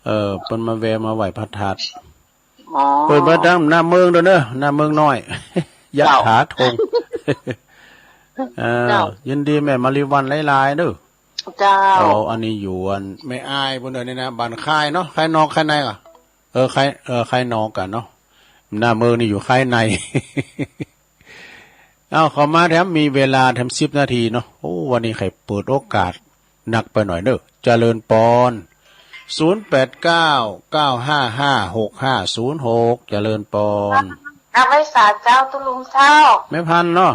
เออ เปิ้นมาแวะมาไหว้พระธาตุ อ๋อ เปิ้นมาตางหน้าเมืองโดยเนาะ หน้าเมืองน้อย ยะถาทง เจ้า เออ ยินดีแม่มณีวันหลายๆ เนาะ เจ้า โอ้ อันนี้อยู่อันแม่อายปู้นเด้อนี่นะ บ้านคายเนาะ คายนอกคายในก่ะ เออ คาย เออ คายนอกก่ะเนาะ หน้าเมืองนี่อยู่คายใน เอ้า เข้ามาแถม มีเวลาแถมสิบนาทีเนาะ โอ้ วันนี้ใค่เปิดโอกาสนักไปหน่อยเนาะ เจริญปอน ศูนย์แปดเก้า เก้าห้าห้า หกห้าศูนย์หก เจริญปอน กราบไหว้สาเจ้าตุ๊ลุงเจ้า แม่พันธุ์เนาะ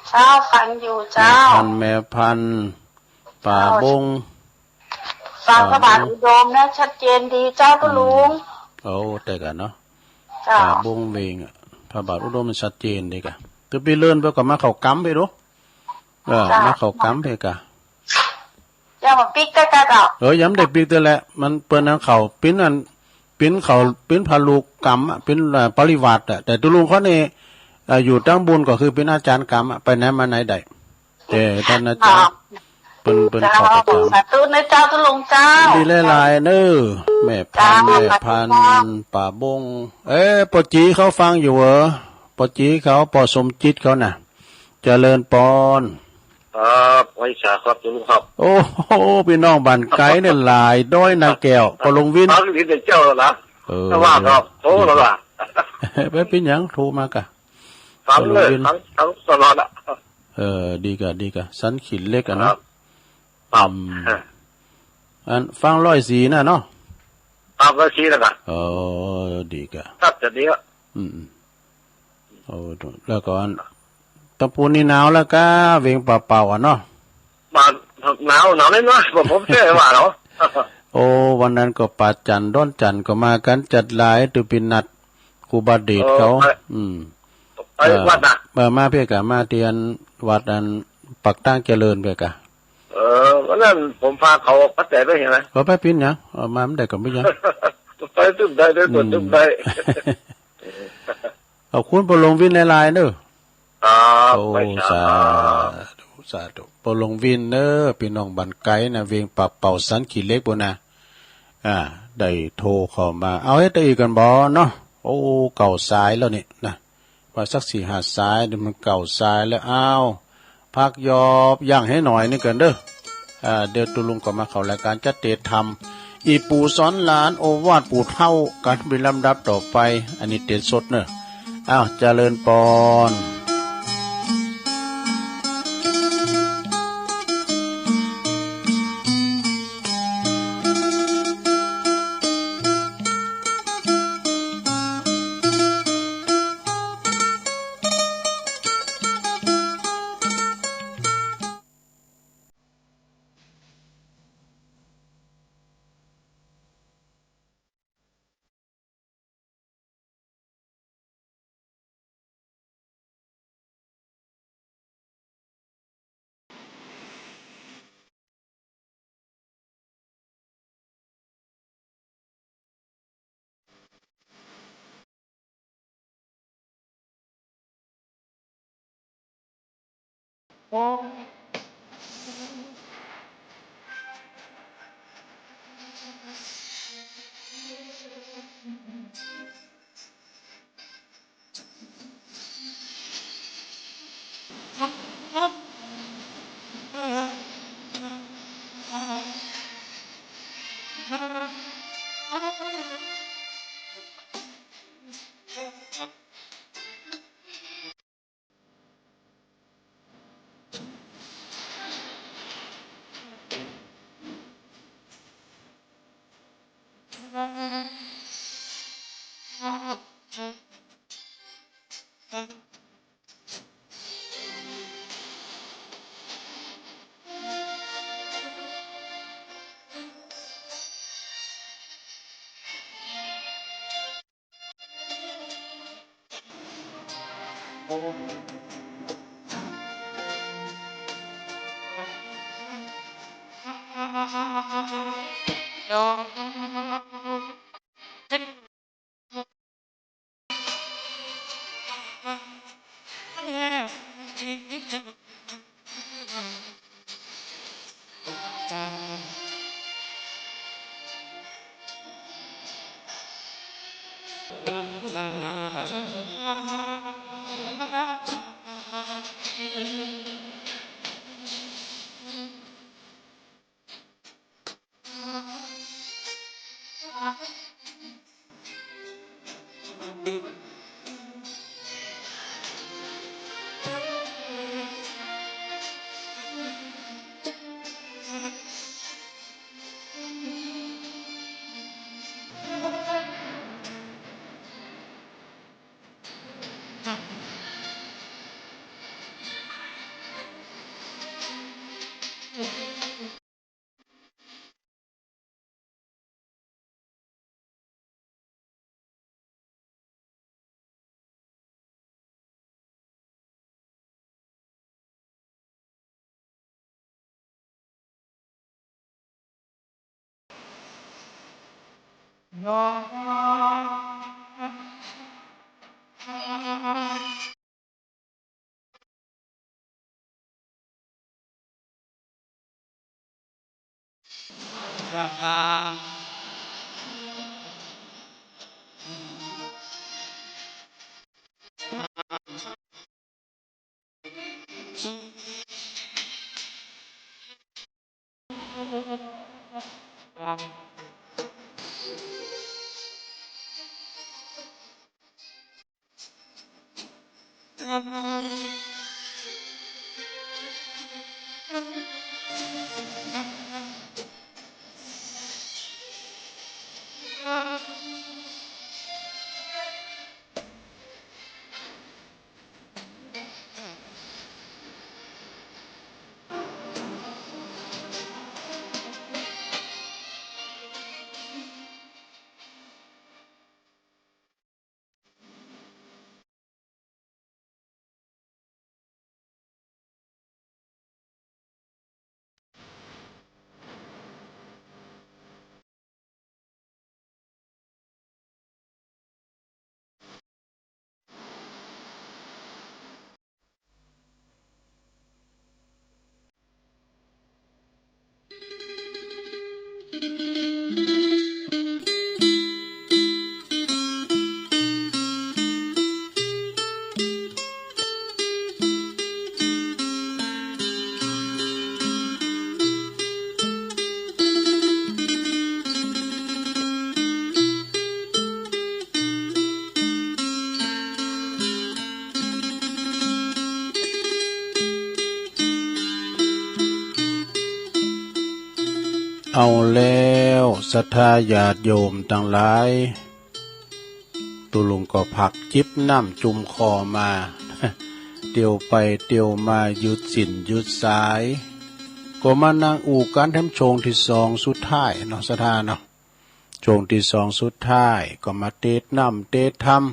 เจ้า ฟังอยู่เจ้า แม่พันธุ์ แม่พันธุ์ ป่าบง ฟังพระบาทอุดมนะ ชัดเจนดีเจ้าตุ๊ลุง อืม โอ้ ใจ้ก่ะเนาะ เจ้า ป่าบงเวงอะ พระบาทอุดมมันชัดเจนดีก่ะ แต่ปี๋เลินไปก็มาเข้ากำไปดู เออ เจ้า มาเข้ากำไปก่ะ ยังบ่ปิ๊กใจ้ก่ะเจ้า เออ ยังบ่ได้ปิ๊กเตื้อแหละ มันเปิ้นอันเข้า เปิ้นอัน เปิ้นเข้า เปิ้นพระลูกกำอะ เปิ้น เอ่อ ปริวาสอะ แต่ตุ๊ลุงเขานี่ เอ่อ อยู่ตางบุญก็คือเปิ้นอาจ๋ารย์กำอะ ไปไหนมาไหนได้ แต่ต้านอาจ๋ารย์ เปิ้น เปิ้น เจ้า เข้าประจ๋ำ สาธุนะเจ้าตุ๊ลุงเจ้า ดีหลายๆ เนาะ แม่พันธุ์ เจ้า แม่พันธุ์ สาธุเจ้า ป่าบง เอ๊ะ ป้อจี๋เขาฟังอยู่เหรอ ป้อจี๋เขา ป้อสมจิตเขาน่ะ เจริญปอน ครับ ไหว้สาครับตุ๊ลุงครับ โอ้โห ปี้น้องบ้านไก๋เนี่ยหลายด้อยนาแก้ว ป้อหลวงวิน ฟังดีแต่เจ้าแล้วนะ เออ แต่ว่าก็โทรแล้วล่ะ บ่เป๋นหยัง โทรมาก่ะ ฟังเลย ป้อหลวงวิน ฟัง ฟังตลอดอะ เออ ดีก่ะ ดีก่ะ สันขี้เหล็กอะเนาะ ครับ อืม อันฟังร้อยสี่น่ะเนาะ ครับ ร้อยสี่แล้วก่ะ เออ ดีก่ะ ครับ จะดีอะ อืม โอ้ แล้วก็อัน ตะปูนนี่หนาวแล้วก่ะ เวงป่าเป่าอะเนาะ บ่า หนาว หนาวน้อยๆ บ่ ผมเชื่อว่าเนาะ โอ้ วันนั้นก็ปาจันทร์ ดอนจันทร์ก็มากั๋นจัดหลาย ตุ๊ปินัด ครูบาเดชเขา เออ ไป อืม ไป เออ วัดน่ะ เออ มาเปียก่ะ มาเตียนวัดอันปากตางเจริญเปียก่ะ เออ วันนั้นผมพาเขาพระแต๋ไปเห็นไหม ก็บ่เป๋นหยัง เออ มาบ่ได้ก็บ่เป๋นหยัง ไปตึ้มได้ ไปกดตึ้มได้ อืม ขอบคุณป้อหลวงวินหลายๆ เนาะ ครับ โอ้ ไปสา สาธุ สาธุ ป้อหลวงวินเนาะ ปี้น้องบ้านไก๋น่ะ เวงป่าเป่าสันขี้เหล็กปู้นน่ะ อ่า ได้โทรเข้ามา เอาเฮ็ดได้อีกก่อนบ่เนาะ โอ้ เก้าสายแล้วนี่นะ ว่าสักสี่ห้าสาย เดี๋ยวมันเก้าสายแล้ว อ้าว พักยอบยั้งหื้อหน่อยนึ่งก่อนเนาะ อ่า เดี๋ยวตุ๊ลุงก็มาเข้ารายก๋านจะเตสน์ธรรม อี่ปู่สอนหลาน โอวาทปู่เฒ่ากั๋นเป๋นลำดับต่อไป อันนี้เตสน์สดเนาะ อ้าว เจริญปอน เอาแล้วศรัทธาญาติโยมตังหลาย ตุ๊ลุงก็ผักจิบน้ำจุ่มคอมา เตียวไปเตียวมาหยุดสิ้นหยุดสาย ก็มานั่งอู้กั๋นแถมช่วงตี้สองสุดท้ายเนาะศรัทธาเนาะ ช่วงตี้สองสุดท้ายก็มาเตสน์น้ำเตสน์ธรรม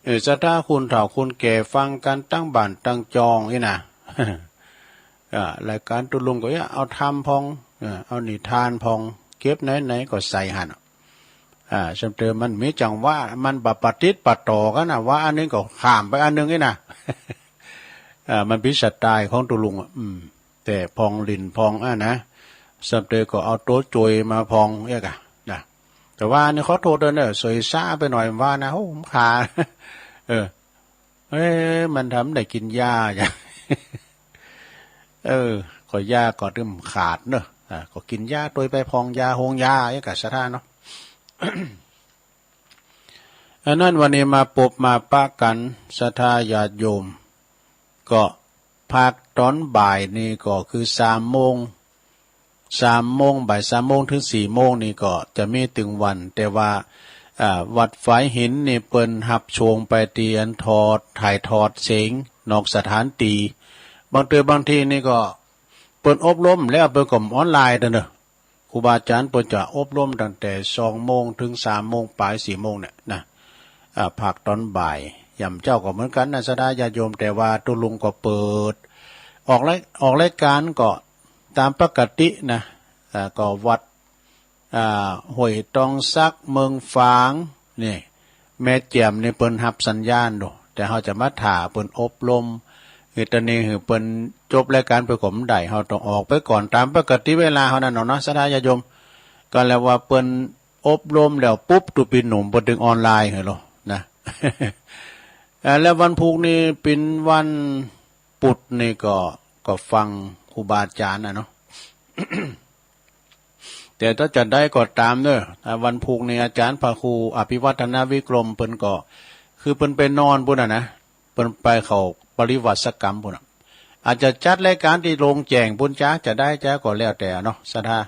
เออ ศรัทธาคนเฒ่าคนแก่ฟังกั๋นตังบ้านตังจองอี้นะ อ่า รายก๋านตุ๊ลุงก็เอ๊ะ เอาธรรมพ่อง เออ เอานิทานพ่อง เก็บไหนๆ ก็ใส่หั้น อ่า ส่ำเติมมันมีจังหวะ มันบ่ปะติดปะต่อกั๋นนะ วาระอันนึ่งก็ข้ามไปอันนึ่งอี้นะ อ่า มันเป๋นสไตล์ของตุ๊ลุงอะ อืม แต่พ่องหลิ้นพ่องอะนะ ส่ำเติมก็เอาตั๋วจ่วยมาพ่องเอี้ยก่ะ นะ แต่ว่านี่ขอโต้ษเน่อ เสยซ้าไปหน่อยว่านะ โอ้ ผมขา เออ เอ๊ะ มันทำได้กิ๋นยาจ้ะ เออ ก็ยาก็ตึมขาดเนาะ อ่า ก็กิ๋นยาตวยไปพ่องยาโฮงยา อย่างกั๋นศรัทธาเนาะ อันนั้นวันนี้มาปบมาปะกั๋นศรัทธาญาติโยม ก็พักต๋อนบ่ายนี่ก็คือสามโมง สามโมง บ่ายสามโมงเถิงสี่โมงนี่ก็จะมีตึงวัน แต่ว่า อ่า วัดฝายหินนี่เปิ้นฮับช่วงไปตี้อันถอด ถ่ายทอดเสียงนอกสถานตี้ บางเตื้อบางทีนี่ก็เปิ้นอบรมแล้วเปิ้นก็ออนไลน์เต๊อะเนาะ ครูบาอาจ๋ารย์เปิ้นจะอบรมตั้งแต่สองโมงเถิงสามโมงป๋าย สี่โมงเนี่ยนะ อ่า พักต๋อนบ่าย หย่ำเจ๊าก็เหมือนกั๋นนะ ศรัทธาญาติโยม แต่ว่าตุ๊ลุงก็เปิด ออกราย ออกรายก๋านก็ต๋ามปกตินะ อ่า ก็วัด อ่า ห้วยตองสัก เมืองฝาง นี่ แม่แจ่มนี่เปิ้นฮับสัญญาณดู แต่เฮาจะมาถ่าเปิ้นอบรม คือต๋อนนี้หื้อเปิ้นจบรายก๋านไปก่อนบ่ได้ เฮาต้องออกไปก่อนต๋ามปกติเวลาเฮานั้นเนาะ ศรัทธาญาติโยม ก็แล้วว่าเปิ้นอบรมแล้วปุ๊บ ตุ๊ปี๋หนุ่มเปิ้นตึงออนไลน์หื้อโลนะ อ่า แล้ววันพูกนี่เป๋นวันปุธนี่ก็ ก็ฟังครูบาอาจ๋ารย์น่ะเนาะ แต่ถ้าจะได้ก็ต๋ามเน้อ อ่า วันพูกนี่อาจ๋ารย์พระครูอภิวัฒนวิกรมเปิ้นก็ คือเปิ้นไปนอนปู๊นน่ะนะ เปิ้นไปเข้าปริวาสกรรมปู๊นน่ะ อาจจะจัดรายก๋านตี้โล่งแจ้งปู๊นจ๊ะ จะได้จ๊ะ ก็แล้วแต่เนาะ ศรัทธา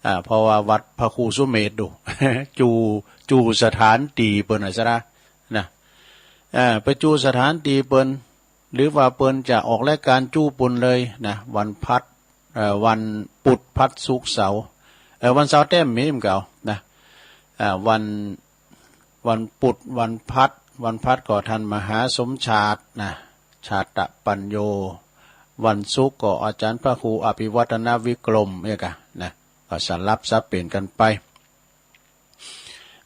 อ่า เพราะว่าวัดพระครูสุเมธดู จู จูสถานตี้เปิ้นน่ะ ศรัทธา นะ อ่า ไปจูสถานตี้เปิ้น หรือว่าเปิ้นจะออกรายก๋านจูปู๊นเลยนะ วันพัด เอ่อ วันปุธ พัด ศุกร์ เสาร์ เอ่อ วันเสาร์แต๊บ่มีเหมือนกั๋นนะ อ่า วัน วันปุธ วันพัด วันพัดก็ท่านมหาสมชาตินะ ชาตปัญโญ วันศุกร์ก็อาจ๋ารย์พระครูอภิวัฒนวิกรมเนี่ยกะนะ ก็สลับสับเปลี่ยนกั๋นไป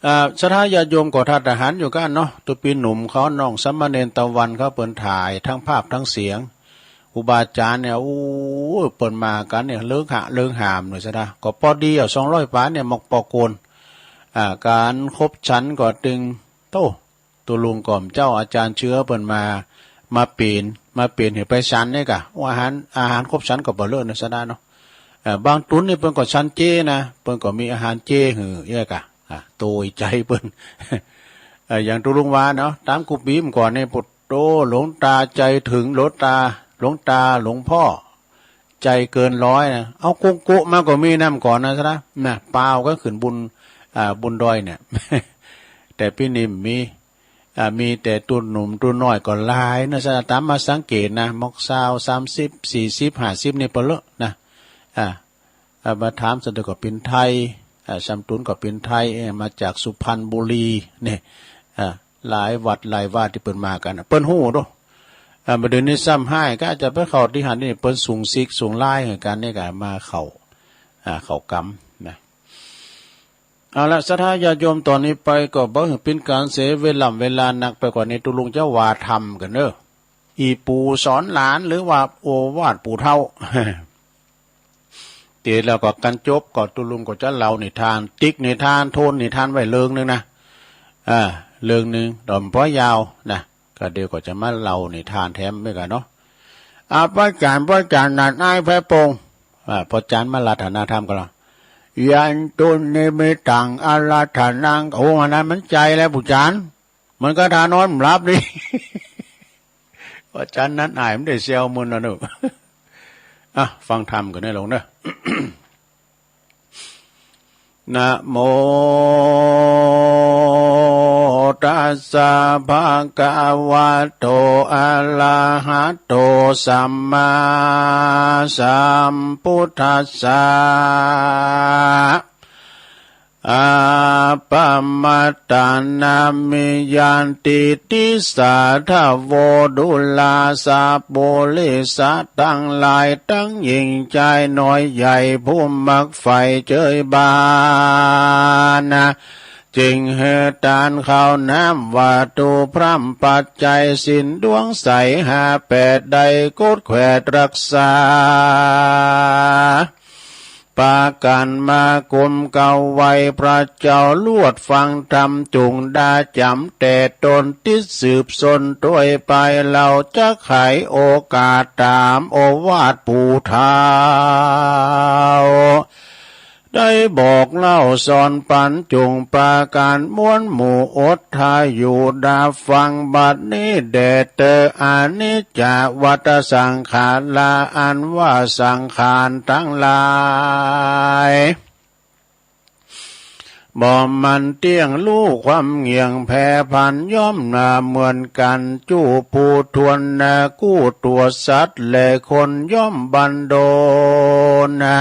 อ่า ศรัทธาญาติโยมก็ถ้าจะหันอยู่กั๋นเนาะ ตุ๊ปี๋หนุ่มเขา น้องสามเณรตะวันเขา เปิ้นถ่ายทั้งภาพทั้งเสียง ครูบาอาจ๋ารย์เนี่ย โอ้ เปิ้นมากั๋นเนี่ย เลิงหะ เลิงหามเลย ศรัทธา ก็ปอดีเอา สองร้อย ป๋าเนี่ย มกปอโกน อ่า ก๋านคบฉันก็ตึง โต้ ตุ๊ลุงก่อมเจ้าอาจ๋ารย์เชื้อเปิ้นมา มาเป๋น มาเป๋นหื้อไปฉันเนี่ยกะ โอ้ อาหาร อาหารคบฉันก็บ่เลิศนะ ศรัทธาเนาะ เอ่อ บางตุ๊นนี่เปิ้นก็ฉันเจนะ เปิ้นก็มีอาหารเจหื้อเนี่ยกะ อ่า โตใจ๋เปิ้น เอ่อ อย่างตุ๊ลุงว่าเนาะ ต๋ามกู้ปี๋เมื่อก่อนนี่ ปุโต หลวงตาใจ๋เถิง หลวงตา หลวงตา หลวงพ่อ ใจ๋เกินร้อยนะ เอากุ๊กกุ๊กมาก็มีน้ำก่อนนะ ศรัทธา นะ ปาวก็ขึ้นบุญ อ่า บุญดอยเนี่ย แต่ปี๋นี้บ่มี อ่า มีแต่ตุ๊หนุ่มตุ๊น้อยก็หลายนะ ศรัทธา ต๋ามมาสังเกตนะ มกซาว สามสิบ สี่สิบ ห้าสิบ นี่เปิ้นเลอะนะ อ่า อ่า มาถามส่วนใหญ่ก็เป๋นไทย อ่า ส่ำตุ๊นก็เป๋นไทย เอ่อ มาจากสุพรรณบุรีเนี่ย อ่า หลายวัดหลายวาตี้เปิ้นมากั๋นน่ะ เปิ้นฮู้โด อ่า บ่าเดี่ยวนี้ซ้ำฮ้าย ก็อาจจะไปเข้าตี้หั้นนี่ เปิ้นสูงสิกสูงลายหื้อกั๋นเนี่ยกะ มาเข้า อ่า เข้ากรรมนะ เอาละ ศรัทธาญาติโยม ต่อนี้ไปก็บ่หื้อเป๋นก๋านเสียเวล่ำเวลานักไปกว่านี้ ตุ๊ลุงจะว่าธรรมกั๋นเน้อ อี่ปู่สอนหลาน หรือว่าโอวาทปู่เฒ่า เดี๋ยวแล้วก็กั๋นจบก็ตุ๊ลุงก็จะเล่านิทาน ติ๊กนิทาน โทนนิทานไว้เรื่องนึ่งนะ อ่า เรื่องนึ่ง ดอมป้อยยาวนะ ก็เดี๋ยวก็จะมาเล่านิทานแถมไว้กั๋นเนาะ อ่า ป้อจ๋ารย์ ป้อจ๋ารย์นัดอ้ายแพะปง อ่า ป้อจ๋ารย์มารัตนาธรรมกั๋นละ ยันตุนิมิตตังอารัตถนัง โอ้ อันนั้นมันใจ๋แล้ว ป้อจ๋ารย์ มันก็ทานอนหลับดี ป้อจ๋ารย์นัดอ้ายมันได้เสี่ยวมึนแล้วเนาะ อ่ะ ฟังธรรมกั๋นเน้อโยมเน้อ นะโมตัสสะ ภะคะวะโต อะระหะโต สัมมาสัมพุทธัสสะ อะปะมาตตานามิ ยันติ ติสสาทะโว ดูราสะปุริสะตังหลาย ตังหญิงจายน้อยใหญ่ ผู้มักใฝ่เจยบานะ จึงหื้อตานข้าวน้ำวัตถุพร่ำปัจจัยศีลดวงใสห้าแปดได้กดแขวดรักษา ปากั๋นมากุมเกล้าไหว้พระเจ้า ลวดฟังธรรมจุ่งดาจ๋ำ แต่ตนติดสืบสนตวยไป เฮาจะไขโอกาสต๋ามโอวาทปู่เฒ่า ได้บอกเล่าสอนปั๋นจุ่งปากั๋นมวลหมู่อดทาอยู่ดาฟัง บัดนี้แด่เตอ อนิจจาวัตตสังขารา อันว่าสังขารตังหลาย บ่มันเตี้ยง ลู่ความเงี่ยงแผ่ผัน ย่อมนาเหมือนกั๋น จู้ผู้ทวนนา กู้ตั๋วสัตว์และคน ย่อมบันดลนา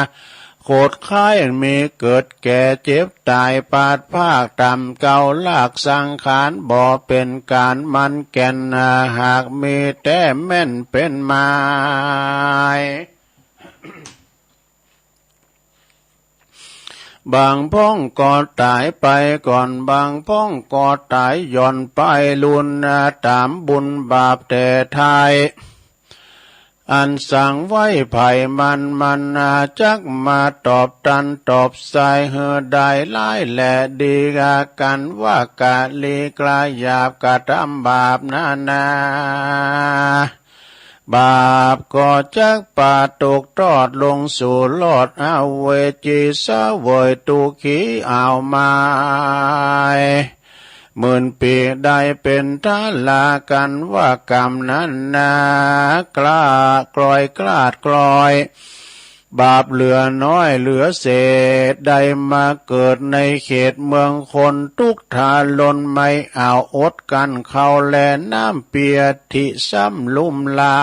โขดคล้ายมีเกิดแก่เจ็บต๋าย ปราศพรากต่ำเกาลาก สังขารบ่เป๋นก๋านมันแก่น หากมีแต๊ แม่นเป๋นไม้ บางพ่องก็ต๋ายไปก่อน บางพ่องก็ต๋ายหย่อนไปลุน ต๋ามบุญบาปแต่ท้าย อันสังไว้ใผมัน มันจักมาตอบตันตอบไส้ หื้อได้ร้ายและดีกั๋น ว่ากะลีกระหยาบกระทำบาปนานา บาปก็จักปาตกตอดลงสู่โลกอเวจี เสวยตุ๊กขีอ้าวมาย หมื่นปีได้เป๋นทารากั๋น ว่ากรรมนั้นนา กล้าคลอยคลาดคลอย บาปเหลือน้อยเหลือเศษ ได้มาเกิดในเขตเมืองคน ตุ๊กข์ทรนไม่อาจอดกลั้น ข้าวและน้ำเปียกตี้ซ้ำลุ่มลา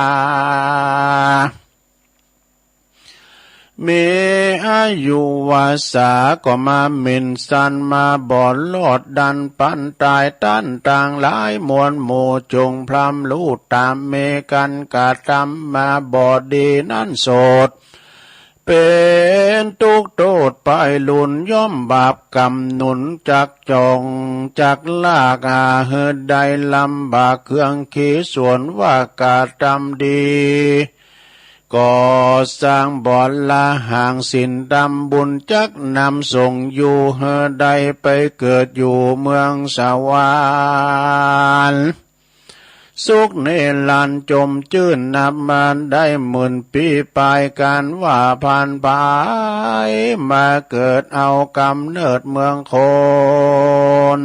มีอายุวาสาก็มาหมิ่นสัน มาบ่รอดดันปันต๋าย ต้านตังหลายมวลหมู่ จงพร่ำฮู้ต๋าม มีกั๋นกระทำมาบ่ดีนั้นโสด เป๋นตุ๊กข์โต้ษไปลุน ย่อมบาปกรรมหนุนจักจ่องจักลาก หื้อได้ลำบากเคืองขี ส่วนว่ากระทำดี ก็สร้างบ่อละหางศีลธรรมบุญ จักนำส่งอยู่หื้อได้ไปเกิดอยู่เมืองสวรรค์ สุขนิรันดร์จมจื้น นับมาได้หมื่นปีปาย ก๋านว่าผ่านไป มาเกิดเอาก๋ำเนิดเมืองคน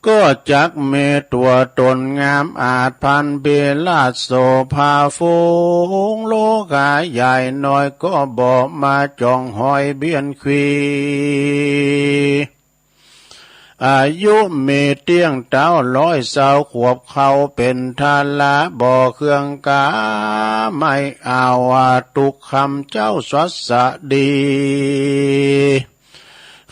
ก็จักมีตั๋วต๋นงามอาจ พรรณพิราชโสภา ฝูงโลกาใหญ่น้อย ก็บ่มาจ๋องฮอยเบียดขี อายุมีเตี้ยงเต๊าร้อยซาวขวบ เข้าเป๋นทาราบ่เคืองกา ไม่เอาตุ๊กข์คำเจ้าสัสดี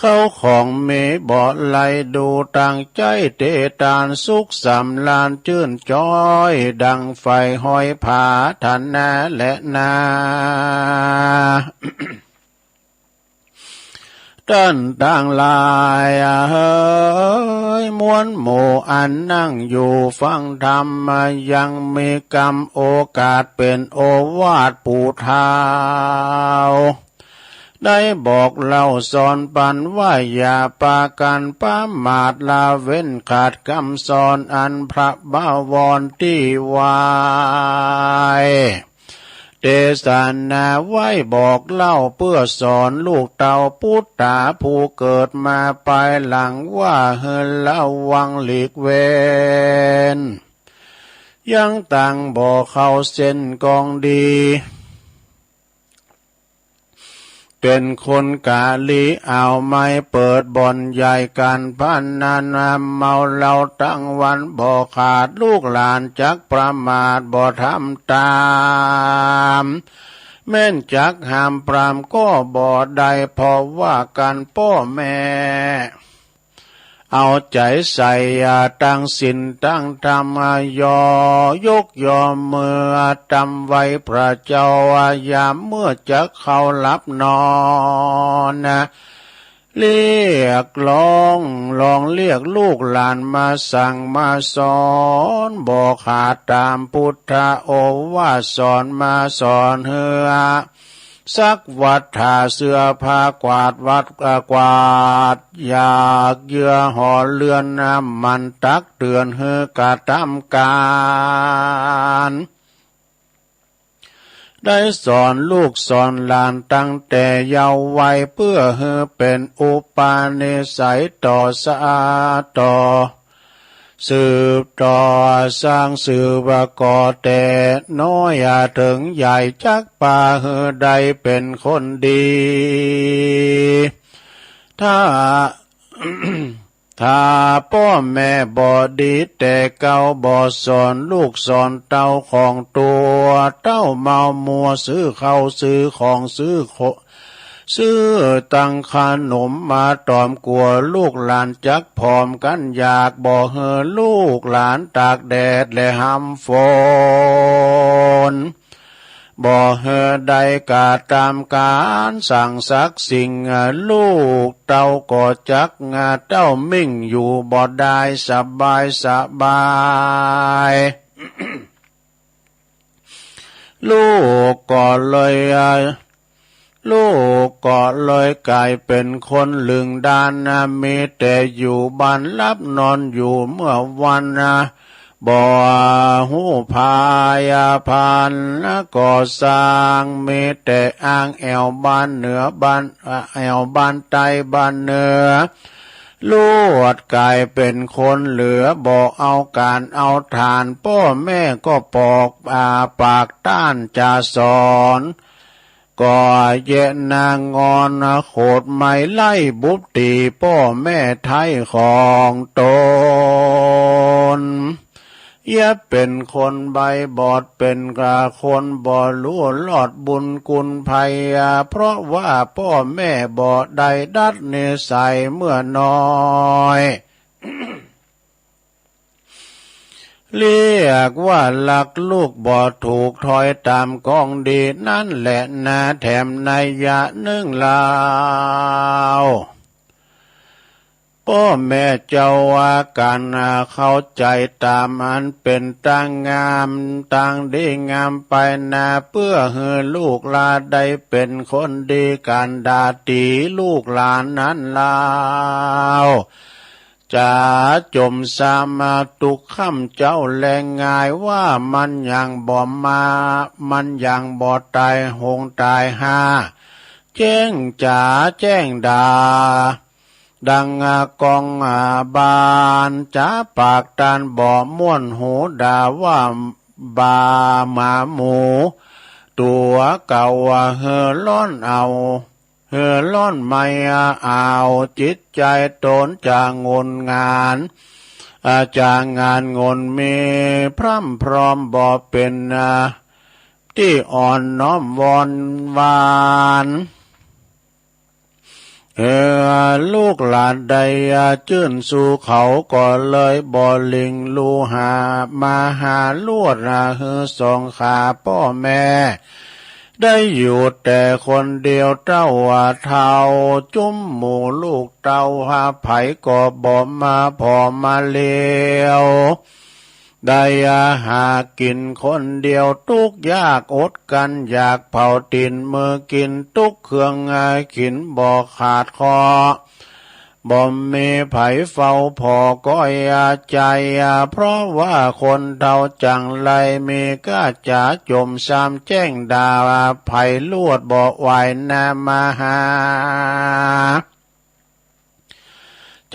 เข้าของมีบ่ไหล ดูตั้งใจ๋เตตาน สุขสำราญจื้นจ้อย ดังใฝ่ฮอยผาถนาแลนา ต้านตังหลายเอ๋ย มวลหมู่อันนั่งอยู่ฟังธรรม ยังมีกำโอกาสเป๋นโอวาทปู่เฒ่า ได้บอกเล่าสอนปันว่า อย่าปากั๋นประมาทละเว้นขาดกำสอน อันพระบวรตี้ไหว้ เตสนาไว้บอกเล่า เปื้อสอนลูกเต้าปุตต๋า ผู้เกิดมาปายหลัง ว่าหื้อระวังหลีกเว้น ยังตังบ่เข้าเส้นกองดี เป๋นคนกาลี เอาไม้เปิดบ่อนใหญ่ก๋านพนัน เมาเหล้าตังวันบ่ขาด ลูกหลานจักประมาทบ่ทำต๋าม แม้นจักห้ามปรามก็บ่ได้ เพราะว่ากั๋นป้อแม่ เอาใจ๋ใส่ตั้งศีลตั้งธรรม ยอยกยอมือตำไหว้พระเจ้า ยามเมื่อจักเข้าหลับนอน เรียกร้องร้องเรียกลูกหลานมาสั่งมาสอน บ่ขาดต๋ามพุทธโอวาทสอน มาสอนหื้อ ซักวัตถาเสื้อผ้ากวาดวัด เอ่อ กวาดอยากเยื่อหอเรือน หมั่นตักเตือนหื้อกระทำก๋าน ได้สอนลูกสอนหลานตั้งแต่เยาว์วัย เปื้อหื้อเป๋นอุปนิสัยต่อสา ต่อ สืบต่อสร้างสืบก่อ แต่น้อยเถิงใหญ่ จักปาหื้อได้เป๋นคนดี ถ้า ท ถ้าป้อแม่บ่ดีแต่เก๊า บ่สอนลูกสอนเต้าของตั๋ว เต้าเมามัวซื้อข้าวซื้อของซื้อโค ซื้อตังขนมมาต๋อม กั๋วลูกหลานจักผอมกั๋นอยาก บ่หื้อลูกหลานตากแดดและหำฝน บ่หื้อได้กระตำก๋านสั่งสักสิ่ง ลูกเต้าก็จักเต้ามิ่งอยู่บ่ได้สบายสบาย ลูกก็เลย ลูกก็เลยก๋ายเป๋นคนลึงด้าน มีแต่อยู่บ้านหลับนอนอยู่เมื่อวัน บ่ฮู้พายาพันก่อสร้าง มีแต่อ้างแอ่วบ้านเหนือบ้าน แอ่วบ้านใต้บ้านเหนือ ลวดก๋ายเป๋นคนเหลือ บ่เอาก๋านเอาฐาน ป้อแม่ก็ปอก อ่า ปากต้านจะสอน ก็แยะหน้างอน โขดไม้ไล่บุบตี๋ป้อแม่ไท้ของตน เยียะเป๋นคนใบ้บอด เป๋นกะคนบ่ฮู้รอดบุญคุณภัย เพราะว่าป้อแม่บ่ได้ดัดนิสัยเมื่อน้อย เรียกว่ารักลูกบ่ถูก ถอยต๋ามกองดีนั้นแหละนา แถมนัยยะนึ่งเล่า ป้อแม่เจ้าว่าก๋านเข้าใจ๋ต๋ามอันเป๋นตางาม ตางดีงามไปนา เปื้อหื้อลูกหลานได้เป๋นคนดี ก๋านด่าตี๋ลูกหลานนั้นเล่า จะจ่มซ้ำมาตุ๊กค่ำเจ๊าแลง งายว่ามันยังบ่มา มันยังบ่ต๋ายหงต๋ายหา แจ้งจ๋าแจ้งด่า ดังกองบาน จ๋าปากต้านบ่ม่วนหู ด่าว่าบ่าหมาหมู ตั๋วเก่าหื้อร้อนเอา หื้อร้อนใหม่เอา จิตใจ๋ต๋นจะงนงาน อา จะงานงนมีพร่ำพร้อมบ่เป๋น อา ตี้อ่อนน้อมวอนหวาน เออ ลูกหลานได้ อา จื้นสู่เขา ก็เลยบ่หลิ่งลู่หา มาหาลวด อา หื้อสองขาป้อแม่ ได้อยู่แต่คนเดียว เต้าว่าเฒ่าจุ้มหมู่ลูกเต้า หาใผก็บ่มาผ่อมาเหลียว ได้อาหากิ๋นคนเดียว ตุ๊กยากอดกั๋นอยาก เผาตี๋นมือกิ๋น ตุ๊กเครื่องอาขินบ่ขาดข้อ บ่มีใผเฝ้าผ่อก้อยอาใจ๋ เพราะว่าคนเฒ่าจั่งไรมีก้าจ๋าจ่มซ้ำแจ้งด่า ใผลวดบ่ไหวนามาหา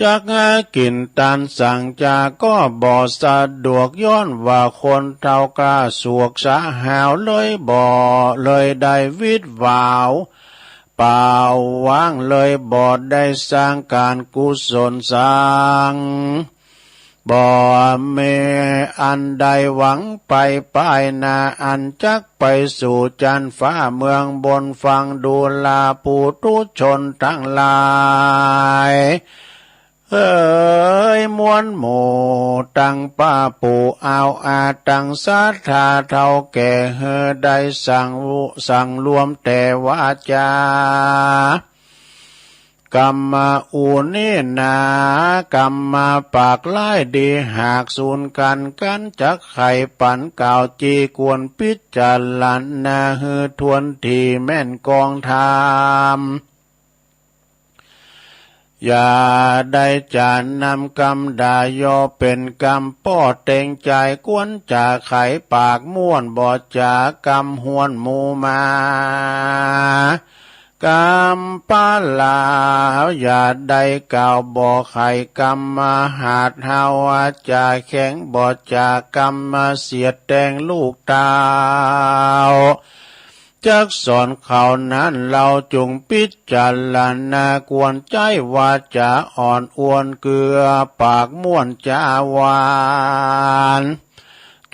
จักกิ๋นตานสังจาก็บ่สะดวก ย้อนว่าคนเฒ่าก้าสวกสาหาว เลยบ่ เลยได้วิดหวาว เปล่าว่าง เลยบ่ได้สร้างก๋านกุศลสร้าง บ่มีอันใดหวังไปปายหน้า อันจักไปสู่จั๊นฟ้าเมืองบน ฟังดูราปุถุชนตังหลาย เอยมวลหมู่ตังป้าปู่อาวอา ตังศรัทธาเฒ่าแก่ หื้อได้สัง สังรวมแต่วาจา กำมาอู่นี้นา กำมาปากร้ายดีหากสูนกั๋น กั๋นจักไขปันกล่าวจี่ ควรพิจารณาหื้อถ้วนถี่แม่นกองธรรม อย่าได้จะนำกำด่าย่อเป๋นกำป้อเต็งใจ๋ ควรจะไขปากม่วนบ่จ๋ากำห้วนหมู่หมา กำปะลาว อย่าได้กล่าวบ่ไขกำมาหาดเฮา จ๋าแข็งบ่จ๋ากำมาเสียดแตงลูกเต้า จักสอนเขานั้น เฮาจุ่งพิจารณา ควรใจ๊วาจ๋าอ่อนอวน เกือปากม่วนจ๋าหวาน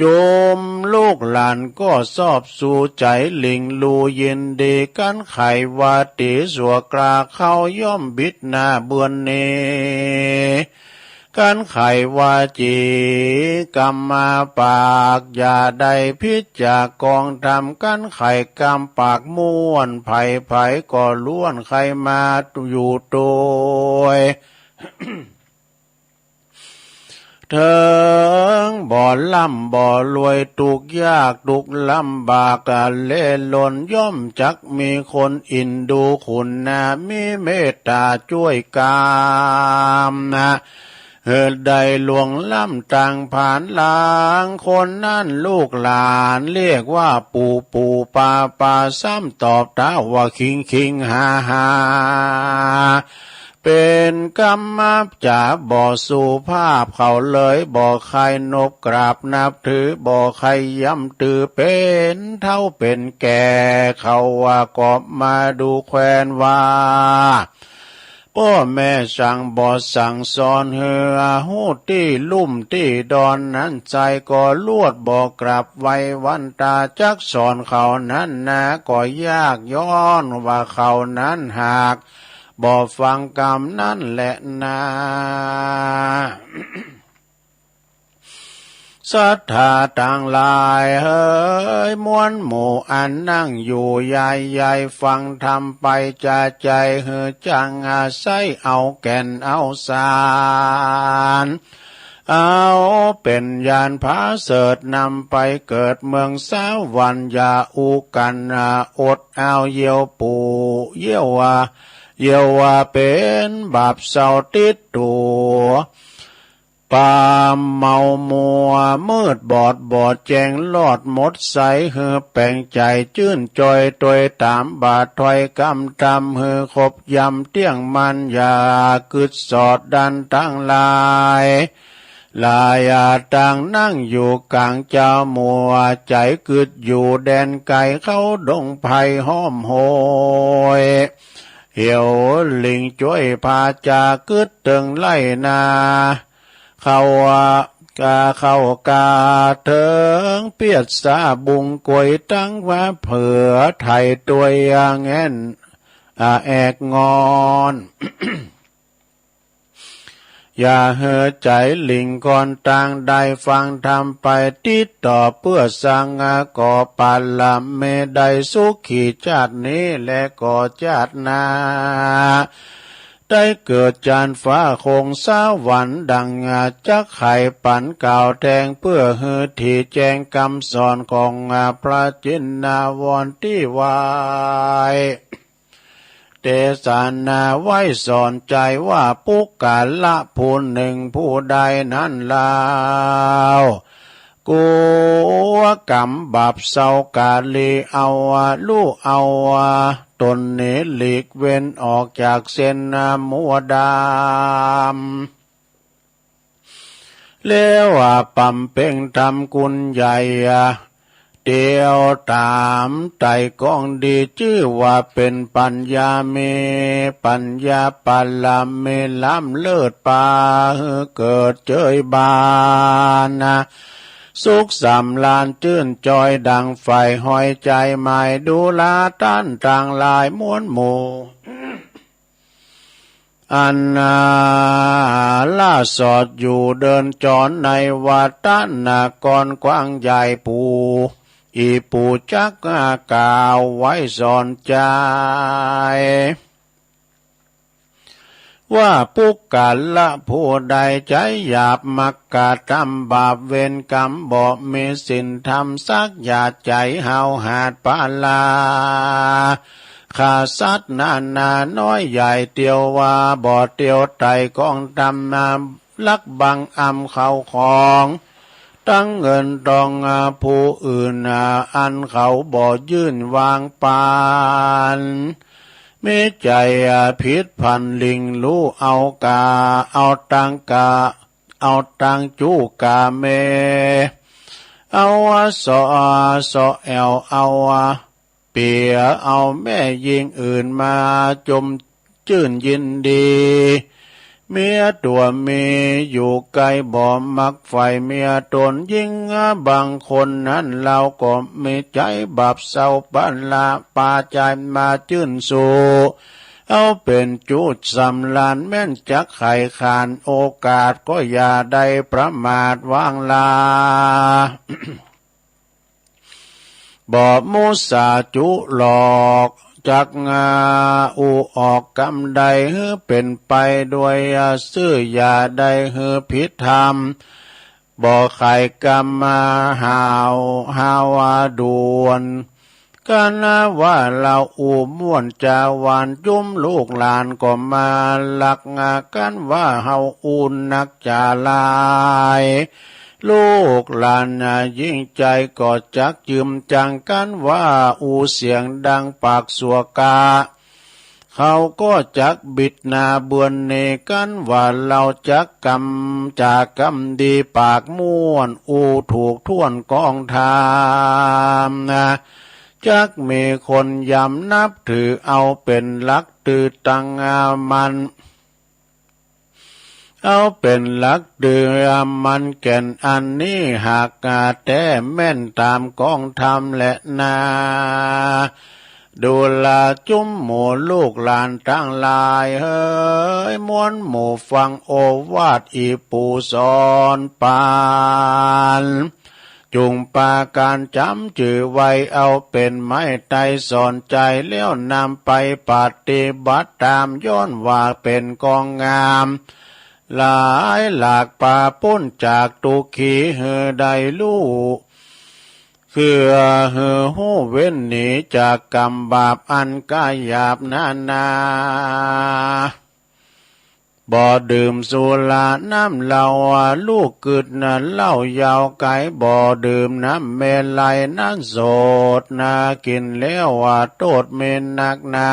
จุมลูกหลานก็ซอบสู ใจ๋หลิ่งลูยินดี กั๋นใค่ว่าตี๋สัวกล้า เขาย่อมบิดหน้าเบือนหนี กั๋นใค่ว่าจี๋กำมาปาก อย่าได้ผิดจากกองธรรม กั๋นใค่กำปากม่วน ใผๆ ก็ล้วนใค่มาอยู่ตวย เถิงบ่ล้ำบ่รวย ตุ๊กยากตุ๊กลำบาก เล่ร่อน ย่อมจักมีคนเอ็นดู คุณนามีเมตต๋าจ้วยกำนะ หื้อได้ล่วงล้ำตางผานหลัง คนนั้นลูกหลานเรียกว่าปู่ปู่ป้าป้า ซ้ำตอบเต๊าว่าคิงคิงฮ่าฮ่า เป๋นกำมาจ๋าบ่สุภาพ เขาเลยบ่ใค่นบกราบนับถือ บ่ใค่ยำตื้อ เป๋นเฒ่าเป๋นแก่ เขาว่าก็มาดูแควนว่า ป้อแม่สั่งบ่สั่งสอน หื้อฮู้ตี้ลุ่มตี้ดอนนั้นใส่ ก็ลวดบ่กราบไหว้วันต๋า จักสอนเขานั้นนา ก็ยาก ย้อนว่าเขานั้นหาก บ่ฟังกำนั้นแหละนา ศรัทธาตังหลายเหย มวลหมู่อันนั่งอยู่ใหญ่ๆ ฟังธรรมไปจาใจ๋ หื้อจั่งอาศัยเอาแก่นเอาสาร เอาเป๋นยานผาเสริฐ นำไปเกิดเมืองสวรรค์ อย่าอู้กั๋นอดเอา เยี่ยวปู๋ เยี่ยวว่า เยี่ยวว่าเป๋นบาปเศร้าติดตั๋ว ปาเมามัวมืดบอดบ่แจ้งลอดหมดใส หื้อแป๋งใจ๋จื้นจ่อยตวยต๋ามบาทถ้อยกำธรรม หื้อครบย่ำเตี้ยงมั่น อย่ากึ๊ดสอดดันตังหลาย หลายตางนั่งอยู่ก๋างเจ้าหมู่ ใจ๋กึ๊ดอยู่แดนไก๋ เขาดงไพร่ห้อมโหย เหี่ยวหลิ่งจ้วยผา จากึ๊ดเถิงไล่นา เขากา เขากาเถิงเปียดสาบุงกวย ตังว่าเผื่อไถ่ตวยแง่น อาแอกงอน อย่าหื้อใจ๋หลิ่งคลอนตาง ได้ฟังธรรมไปติดต่อ เปื้อสังก่อปาละเม ได้สุขีจาตินี้และก็จาติหน้า ได้เกิดจานฟ้าคงสวรรค์ ดังจักใค่ปันกล่าวแทง เปื้อหื้อถี่แจ้งกำสอนของพระจินนาวรตี้ไหว้ เตสนาไว้สอนใจ๋ว่า ปุคคละผู้นึ่งผู้ใดนั้นเล่า กั๋วก๋รรมบาปเศร้ากาลี เอาลูกเอาต๋นหนีหลีกเว้นออกจากเส้นมัวดำ แล้วว่าปำเพ็งธรรมกุณใหญ่ เตียวต๋ามไต่กองดี จื้อว่าเป๋นปัญญา มีปัญญาปาละเม ล้ำเลิศปาหื้อเกิดเจยบานนะ สุขสำราญจื้นจ่อย ดังใฝ่หอยใจ๋หมายดูราต้านตังหลายมวลหมู่ อันนาล่าสอดอยู่เดินจรในวัฏฏะนครกว้างใหญ่ ปู่ อี่ปู่จักกล่าวไว้สอนใจ๋ ว่าปุคคละผู้ใดใจ๋หยาบ มักกระทำบาปเวรกรรม บ่มีศีลธรรมสักอย่าง ใจ๋ห้าวหาญปาลา ฆ่าสัตว์นานาน้อยใหญ่ เตียวว่าบ่เตียวไต่กองธรรม ลักบังอำเข้าของ ตังเงินตองผู้อื่น อันเขาบ่ยื่นวางปัน มีใจ๋ผิดพันหลิ่งลู่ เอากา เอาตังกา เอาตังจู้กาเม เอาเสาะ เสาะแอ่ว เอา เปียเอาแม่ญิงอื่นมาจมจื้นยินดี เมียตั๋วมีอยู่ไกลบ่มักใฝ่ เมียต๋นยิ่งบางคนนั้น เฮาก็มีใจ๋บาปเศร้า ปะละปาจายมาจื้นสู่ เอาเป๋นจุสำราญ แม้นจักไขขานโอกาส ก็อย่าได้ประมาทวางลา บ่มุสาจุหลอก จักอาอู้ออกกำใด หื้อเป๋นไปโดยซื่อ อย่าได้หื้อผิดธรรม บ่ไขกำมาหาว หาวด่วน กั๋นว่าเฮาอู้ม่วนจาหวาน จุมลูกหลานก็มาลัก กั๋นว่าเฮาอู้นักจ๋าหลาย ลูกหลานน่ะยิ่งใจ๋ ก็จักจืมจัง กั๋นว่าอู้เสียงดังปากสัวกะ เขาก็จักบิดหน้าเบือนหนี กั๋นว่าเฮาจักกำจ๋ากำดี ปากม่วน อู้ถูกถ้วนกองธรรมนะ จักมีคนยำนับถือ เอาเป๋นหลักดือตั้งมั่น เอาเป๋นหลักดือมั่นแก่น อันนี้หากแต๊แม่นต๋ามกองธรรมแลนา ดูราจุมหมู่ลูกหลานตังหลายเหย มวลหมู่ฟังโอวาทอี่ปู่สอนปัน จุ่งปากั๋นจ๋ำจื้อไว้ เอาเป๋นไม้ไต้สอนใจ๋ แล้วนำไปปฏิบัติต๋าม ย้อนว่าเป๋นกองงาม หลายหลากปาป๊นจากตุ๊กขี หื้อได้ฮู้ คือหื้อฮู้เว้นหนีจากกรรมบาปอันก๋าหยาบนานา บ่ดื่มสุราน้ำเหล้า ลูกกึ๊ดเหล้ายาวไก๋ บ่ดื่มน้ำเมรัยนั้นโสดนา กิ๋นแล้วว่าโต้ษมีนักหนา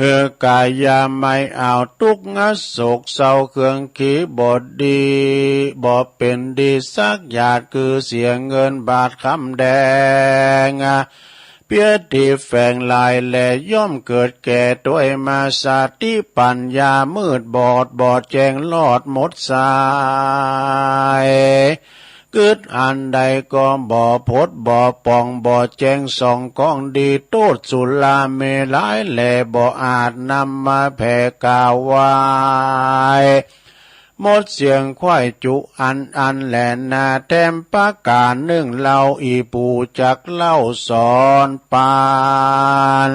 หื้อก๋ายาไม้อาว ตุ๊กข์โศกเศร้าเคืองขี บ่ดี บ่เป๋นดีสักหยาด คือเสียเงินบาทคำแดง เปียตี้แฝงหลายแล ย่อมเกิดแก่ตวยมา สติปัญญามืดบอด บ่แจ้งรอดหมดสาย กึ๊ดอันใดก็บ่ผดบ่ป่อง บ่แจ้งส่องกองดี โต้ษสุราเมรัยแล บ่อาจนำมาแผ่กล่าวไว้ หมดเสียงใคว่จุอันอันแลนา แถมประก๋านนึ่งเล่า อี่ปู่จักเล่าสอนปัน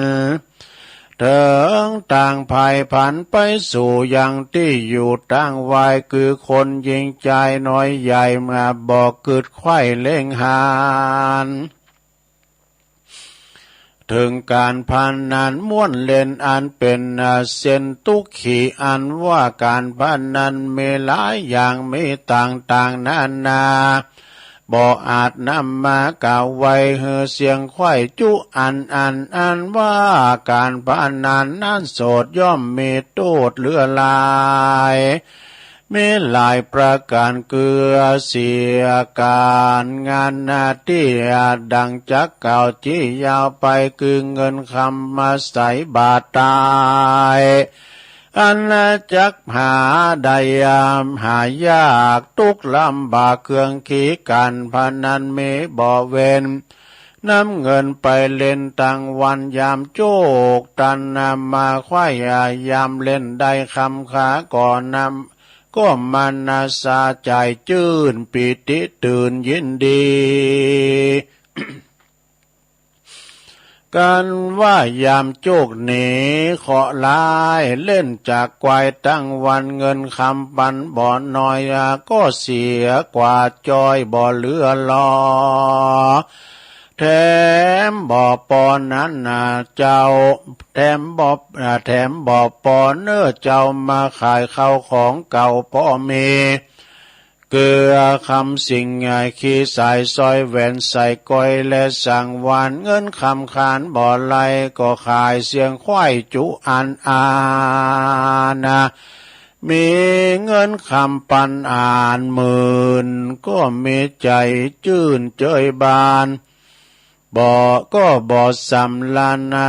เถิงตางภัยผันไปสู่ยังตี้อยู่ตั้งไว้ คือคนยิ่งใจ๋น้อยใหญ่ เมื่อบ่กึ๊ดใคว่เล็งหัน เถิงก๋านพนันม่วนเล่น อันเป๋นเส้นตุ๊กขี อันว่าก๋านพนันมีหลายอย่าง มีต่างๆ นานา บ่อาจนำมากล่าวไว้ หื้อเสียงใคว่จุอันอัน อันว่าก๋านพนันนั้นโสด ย่อมมีโต้ษเหลือหลาย มีหลายประก๋านเกื้อเสียก๋านงานนาตี้ ดังจักกล่าวจี้ยาวไป คือเงินคำมาใส่บาตรตาย อันจักหาได้หายาก ตุ๊กข์ลำบากเคืองขี ก๋านพนันมีบ่เว้น นำเงินไปเล่นตังวัน ยามโจกตันนำมาใคว่ ยามเล่นได้คำคา ก็นำ ก็มานาสาจ่ายจื้น ปีติตื่นยินดี กั๋นว่ายามโจกหนีเคราะห์ร้าย เล่นจากไกวตังวัน เงินคำปันบ่น้อย ก็เสียกว่าจ้อยบ่เหลือหลอ แถมบ่ปอนั้นนาเจ้า แถมบ่ แถมบ่ปอเน่อเจ้า มาขายข้าวของเก่าพอมี เกื้อคำสิ่งใหญ่ คีย์สายสร้อยแหวนใส่ก้อยและสังวาล เงินคำขานบ่ไหล ก็ขายเสียงใคว่จุอันอันนา มีเงินคำปันอันหมื่น ก็มีใจ๋จื้นเจยบาน บ่ ก็บ่สำราญนา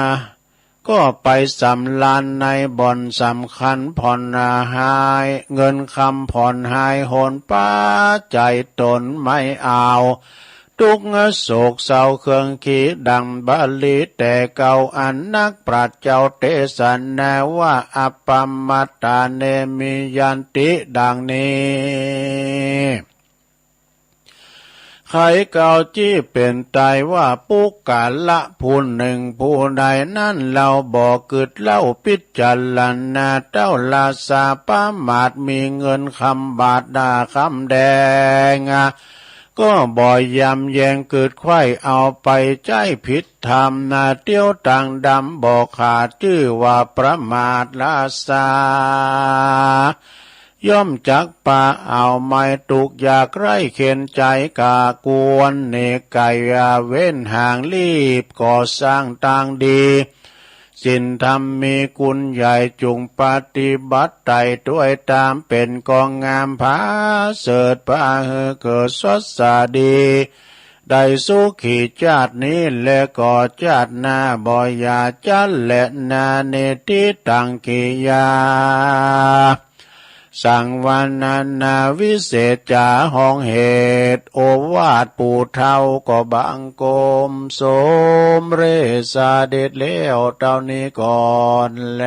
ก็ไปสำราญในบ่อนสำคัญ ผ่อนหาย เงินคำผ่อนหายโหน ปัจจัยตนไม่เอา ทุกข์โศกเศร้าเครื่องขี ดังบาลีแต่เก่า อันนักปราชญ์เจ้าเตสนาว่า อัปปมัตตาเนมิยันติ ดังนี้ ใครเก่าจี้เป๋นไตว่า ปุคคละผู้นึ่งผู้ใดนั้น เฮาบ่กึ๊ดเล่า พิจารณาเต้า ราชาประมาท มีเงินคำบาทดาคำแดง ก็บ่ยำแยงกึ๊ดใคว่เอาไปใจ๊ผิดธรรมนา เตี้ยวตังดำบ่ขาด จื้อว่าประมาท ราชา ย่อมจักปาเอา ไม่ตุ๊กข์ยากไร้เข็ญใจ๋ ก๋าควรเนกไก๋เว้นห่าง รีบก่อสร้างตางดี ศีลธรรมมีคุณใหญ่ จุ่งปฏิบัติไต่ตวยต๋าม เป๋นกองงามผาเสริฐ ปาหื้อเกิดสดสาดี ได้สุขีจาตินี้ และก็จาติหน้า บ่อย่าจัดแลนา นิฏฐิตัง กิริยา สังวรรณนา วิเศษจ๋า ห้องเหตุ โอวาทปู่เฒ่า ก็บังคมสมเร็จเสด็จแล้วเต้านี้ก่อนแล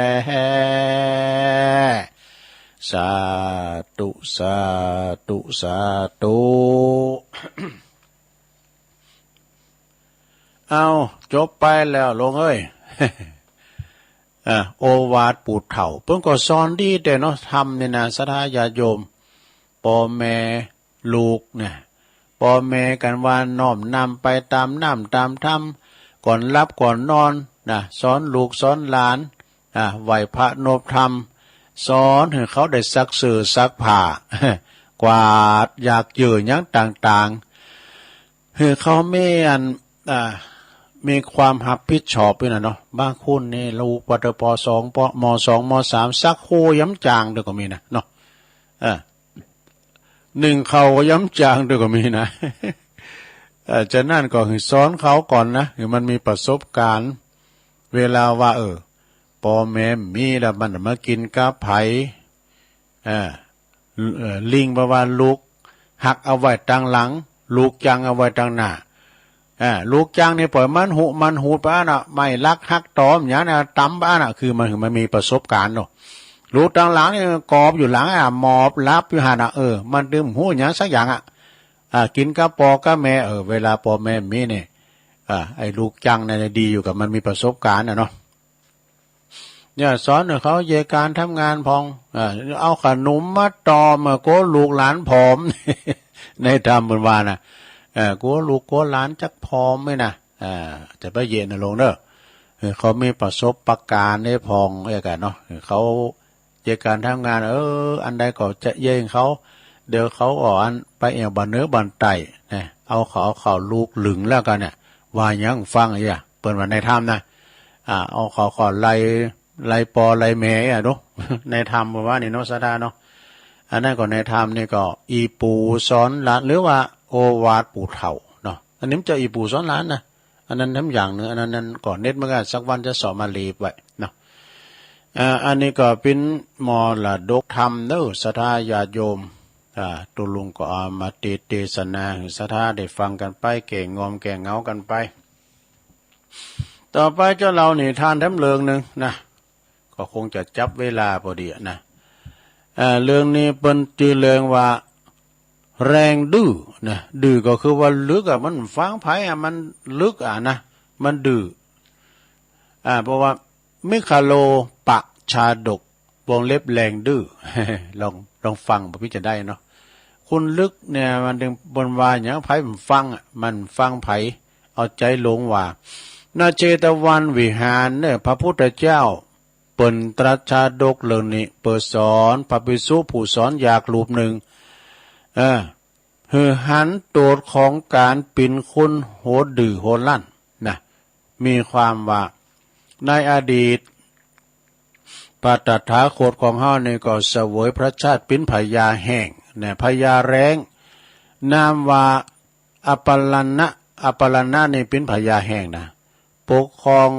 สาธุ สาธุ สาธุ เอา จบไปแล้วโลงเอ้ย อ่ะ โอวาทปู่เฒ่า เปิ้นก็สอนดีแต๊เนาะ ธรรมนี่นะ ศรัทธาญาติโยม ป้อแม่ลูกนะ ป้อแม่กั๋นว่าน้อมนำไปต๋ามน้ำต๋ามธรรม ก่อนหลับก่อนนอนนะ สอนลูกสอนหลาน อ่ะ ไหว้พระนบธรรม สอนหื้อเขาได้ซักเสื้อซักผ้า กวาดหยากเยื่อหยังต่างๆ หื้อเขามีอัน อ่า มีความฮับผิดชอบอยู่นะเนาะ บางคนนี่ลูกว่าแต่ ป.สอง ป.ม.สอง ม.สาม ซักฮู้ยังบ่จ๋างเตื้อก็มีนะเนาะ เออ นึ่งข้าวก็ยังบ่จ๋างเตื้อก็มีนะ เออ ฉะนั้นก็หื้อสอนเขาก่อนนะ หื้อมันมีประสบการณ์ เวลาว่า เออ ป้อแม่บ่มีแล้ว มันมากิ๋นกับใผ อ่า เอ่อ ลิงบ่ว่าลูกฮักเอาไว้ตางหลัง ลูกจังเอาไว้ตางหน้า อ่า ลูกจังนี่ป่อยมันหุมันหูดไปอั้นน่ะ ไม้หลักหักตอมหยังนะ ตำไปอั้นน่ะ คือมัน มันมีประสบการณ์เนาะ ลูกตางหลังนี่กอบอยู่หลังอ่ะ หมอบหลับอยู่หั้นน่ะ เออ มันตึงบ่ฮู้หยังสักอย่างอ่ะ อ่า กิ๋นกับป้อกับแม่ เออ เวลาป้อแม่บ่มีนี่ อ่า ไอ้ลูกจังนี่นดีอยู่กับมันมีประสบการณ์น่ะเนาะ เนี่ย สอนหื้อเขาเยียะก๋านทำงานพ่อง อ่า เอาขนมมาตอม อ่ะ กั๋วลูกหลานผอม ในธรรมเปิ้นว่านะ เออ กั๋วลูกกั๋วหลานจักผอมไหมนะ อ่า จะไปเยียะนะโลงเน่อ เออ เขามีประสบการณ์ในพ่องเอ้ยกั๋นเนาะ เออ เขาเยียะก๋านทำงาน เออ อันใดก็จะเยียะหื้อเขา เดี๋ยวเขาก็อันไปแอ่วบ่าเหนือบ่าใต้นะ เอาเขา เอาเขาลูกหลึงแล้วกั๋นเนี่ย ว่าหยังฟังเอ้ย เปิ้นว่าในธรรมนะ อ่า เอาเขา เขาไล่ ไล่ป้อไล่แม่อะเนาะ ในธรรมเปิ้นว่านี่เนาะ ศรัทธาเนาะ อันนั้นก็ในธรรมนี่ก็ อี่ปู่สอนหลาน หรือว่าโอวาทปู่เฒ่าเนาะ อันนี้มันจะอี่ปู่สอนหลานนะ อันนั้นทำอย่างหนึ่ง อันนั้น นั้นก็เน็ตมันก็สักวันจะสอนมาลีบไว้เนาะ อ่า อันนี้ก็เป๋นมรดกธรรมเนาะ ศรัทธาญาติโยม อ่า ตุ๊ลุงก็เอามาเต เตสนาหื้อศรัทธาได้ฟังกั๋นไป แก้ง่วงแก้เหงากั๋นไป ต่อไปเจ้าเล่านิทานแถมเรื่องหนึ่งนะ ก็คงจะจับเวลาพอดีอะนะ เอ่อ เรื่องนี้เปิ้นจื้อเรื่องว่า แฮงดื้อนะ ดื้อก็คือว่าลึกอะ มันฟังใผอะ มันลึกอะนะ มันดื้อ อ่า เพราะว่า มิคคาโลปะชาดก วงเล็บแฮงดื้อ ลอง ลองฟังบ่ผิดจะได้เนาะ คุณลึกเนี่ย มันตึงบ่นว่าหยัง ใผบ่ฟังอะ มันฟังใผ เอาใจ๋หลงว่า ณ เชตวันวิหารเนี่ย พระพุทธเจ้าเปิ้นตรัสชาดกเรื่องนี้ เปื้อสอนพระภิกษุผู้สอนยากรูปหนึ่ง เออ หื้อหันโต้ษของก๋านเป๋นคนหัวดื้อหัวรั้นนะ มีความว่า ในอดีต พระตถาคตของเฮานี่ก็เสวยพระชาติเป๋นพญาแฮงนะ พญาแฮง นามว่าอัปปะละนะ อปรณะนี่เป๋นพญาแห้งนะ ปกครอง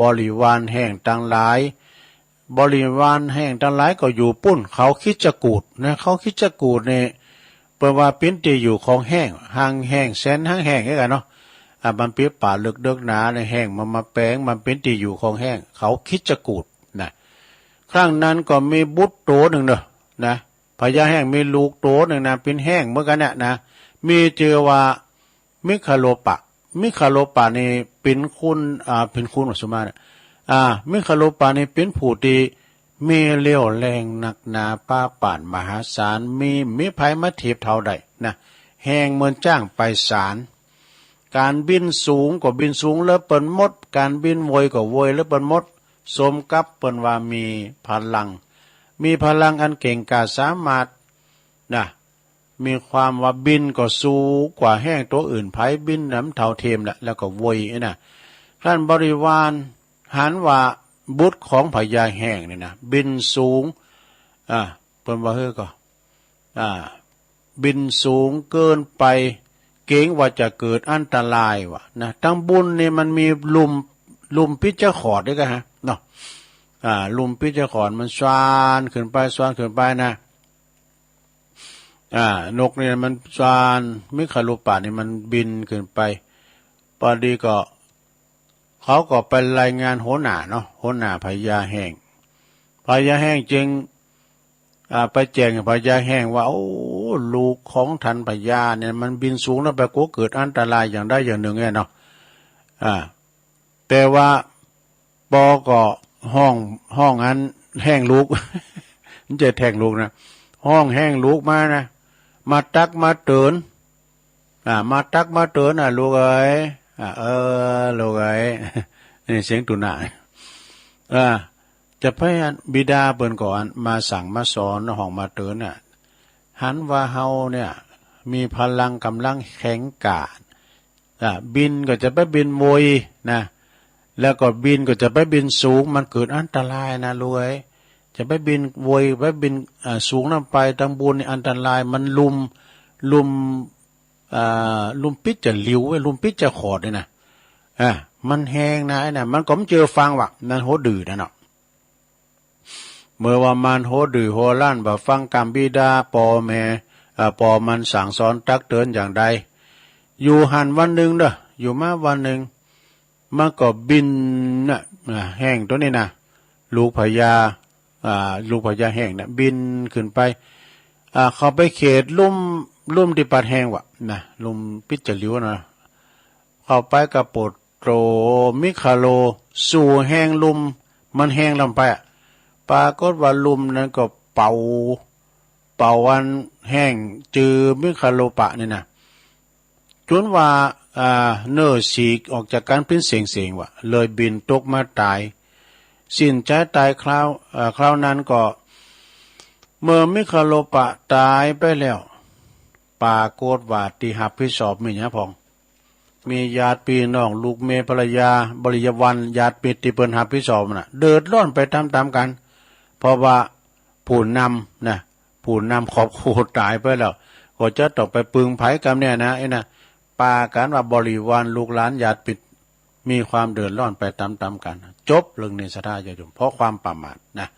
บริวารแห้งตังหลาย บริวารแห้งตังหลายก็อยู่ปุ้น เขาคิชกูฏนะ เขาคิชกูฏนี่ เปิ้นว่าเป๋นตี้อยู่ของแห้ง หังแห้งแสนหังแห้ง คือกั๋นเนาะ อ่า มันเป๋นป่าลึกเดิกหนาในแห้ง มันมาแป๋ง มันเป๋นตี้อยู่ของแห้ง เขาคิชกูฏนะ ครั้งนั้นก็มีบุตรโตนึ่งเนาะ นะ พญาแห้งมีลูกโตนึ่งนะ เป๋นแห้งเหมือนกั๋นเนี่ยนะ มีจื้อว่า มิคโลปะ มิคโลปะนี่เป๋นคุณ อ่า เป๋นคุณว่าสุมาเนี่ย อ่า มิคโลปะนี่เป๋นผู้ตี้มีเรี่ยวแรงนักหนา ป๊าป่านมหาศาล มี มีใผมาเทียบเท่าได้นะ แห้งเหมือนจ๊างไปศาล ก๋านบินสูงก็บินสูงเลิศเปิ้นหมด ก๋านบินโวยก็โวยเลิศเปิ้นหมด สมกับเปิ้นว่ามีพลัง มีพลังอันเก่งกล้าสามารถนะ มีความว่าบินก็สูงกว่าแห้งตั๋วอื่น ใผบินนำเท่าเทียมแหละ แล้วก็โวยนะ ครั้นบริวารหันว่าบุตรของพญาแห้งนี่นะ บินสูง อ่า เปิ้นว่าเฮ้อก็ อ่า บินสูงเกินไป เกรงว่าจะเกิดอันตรายว่ะนะ ตังบุญนี่มันมีลุ่ม ลุ่มปิจจขอดด้วยกั๋นฮะ เนาะ อ่า ลุ่มปิจจขอดมันซานขึ้นไป ซานขึ้นไปนะ อ่า นกนี่มันซาน มิคโลปะนี่มันบินขึ้นไป ปอดีก็ เขาก็ไปรายงานหัวหน้าเนาะ หัวหน้าพญาแห้ง พญาแห้งจึง อ่า ไปแจ้งพญาแห้งว่า โอ้ ลูกของต้านพญาเนี่ยมันบินสูงแล้วไป กั๋วเกิดอันตรายอย่างใดอย่างนึ่งเนี่ยเนาะ อ่า แต่ว่าปอก็ฮ้อง ฮ้องอันแห้งลูก มันจะแท้งลูกนะ ฮ้องแห้งลูกมานะ มาตักมาเตือน อ่า มาตักมาเตือนน่ะ ลูกเอ๋ย อ่า เออ ลูกเอ๋ย นี่เสียงตุ๊หน้า อ่า จะไปอันบิดาเปิ้นก็อันมาสั่งมาสอน ฮ้องมาเตือนน่ะ หันว่าเฮาเนี่ย มีพลังก๋ำลังแข็งกล้า อ่า บินก็จะไปบินโวยนะ แล้วก็บินก็จะไปบินสูง มันเกิดอันตรายนะลูกเอ๋ย จะไปบินโวย ไปบิน อ่า สูงนำไป ตังบุญนี่อันตราย มันลุ่ม ลุ่ม อ่า ลุ่มปิจจหลิวเว้ย ลุ่มปิจจขอดนี่นะ อ่า มันแฮงนะ ไอ้น่ะ มันก็บ่เจอฟังว่ะ มันหัวดื้อนะเนาะ เมื่อว่ามันหัวดื้อหัวรั้น บ่ฟังกำบิดาป้อแม่ เอ่อ ป้อมันสั่งสอนตักเตือนอย่างใด อยู่หั้นวันนึ่งเด้อ อยู่มาวันนึ่ง มันก็บินน่ะ อ่า แห้งตั๋วนี้นะ ลูกพญา อ่า ลูกพญาแห้งน่ะ บินขึ้นไป อ่า เข้าไปเขตลุ่ม ลุ่มตี้ปัดแห้งว่ะนะ ลุ่มปิจจหลิวนะ เข้าไปก็โปดโต มิคโล สู่แฮงลุ่ม มันแฮงล้ำไปอะ ปรากฏว่าลุ่มนั้นก็เป่า เป่าอันแห้งจือมิคโลปะนี่นะ จ๋นว่า อ่า เนื้อฉีกออกจากกั๋นเป๋นเสียงๆ ว่ะ เลยบินตกมาต๋าย สิ้นใจ๋ต๋ายคราว เอ่อ คราวนั้นก็ เมื่อมิคโลปะต๋ายไปแล้ว ปรากฏว่าตี้ฮับผิดชอบมีหยังพ่อง มีญาติปี้น้อง ลูกเมียภรรยา บริวาร ญาติมิตรตี้เปิ้นฮับผิดชอบน่ะ เดือดร้อนไปต๋ามๆ กั๋น เพราะว่าผู้นำนะ ผู้นำครอบครัวต๋ายไปแล้ว ก็จะต้องไปปึงใผกำเนี่ยนะ ไอ้น่ะ ปากั๋นว่าบริวาร ลูกหลาน ญาติมิตร มีความเดือดร้อนไปต๋ามๆ กั๋น จบเรื่องนี้ ศรัทธาญาติโยม เพราะความประมาทนะ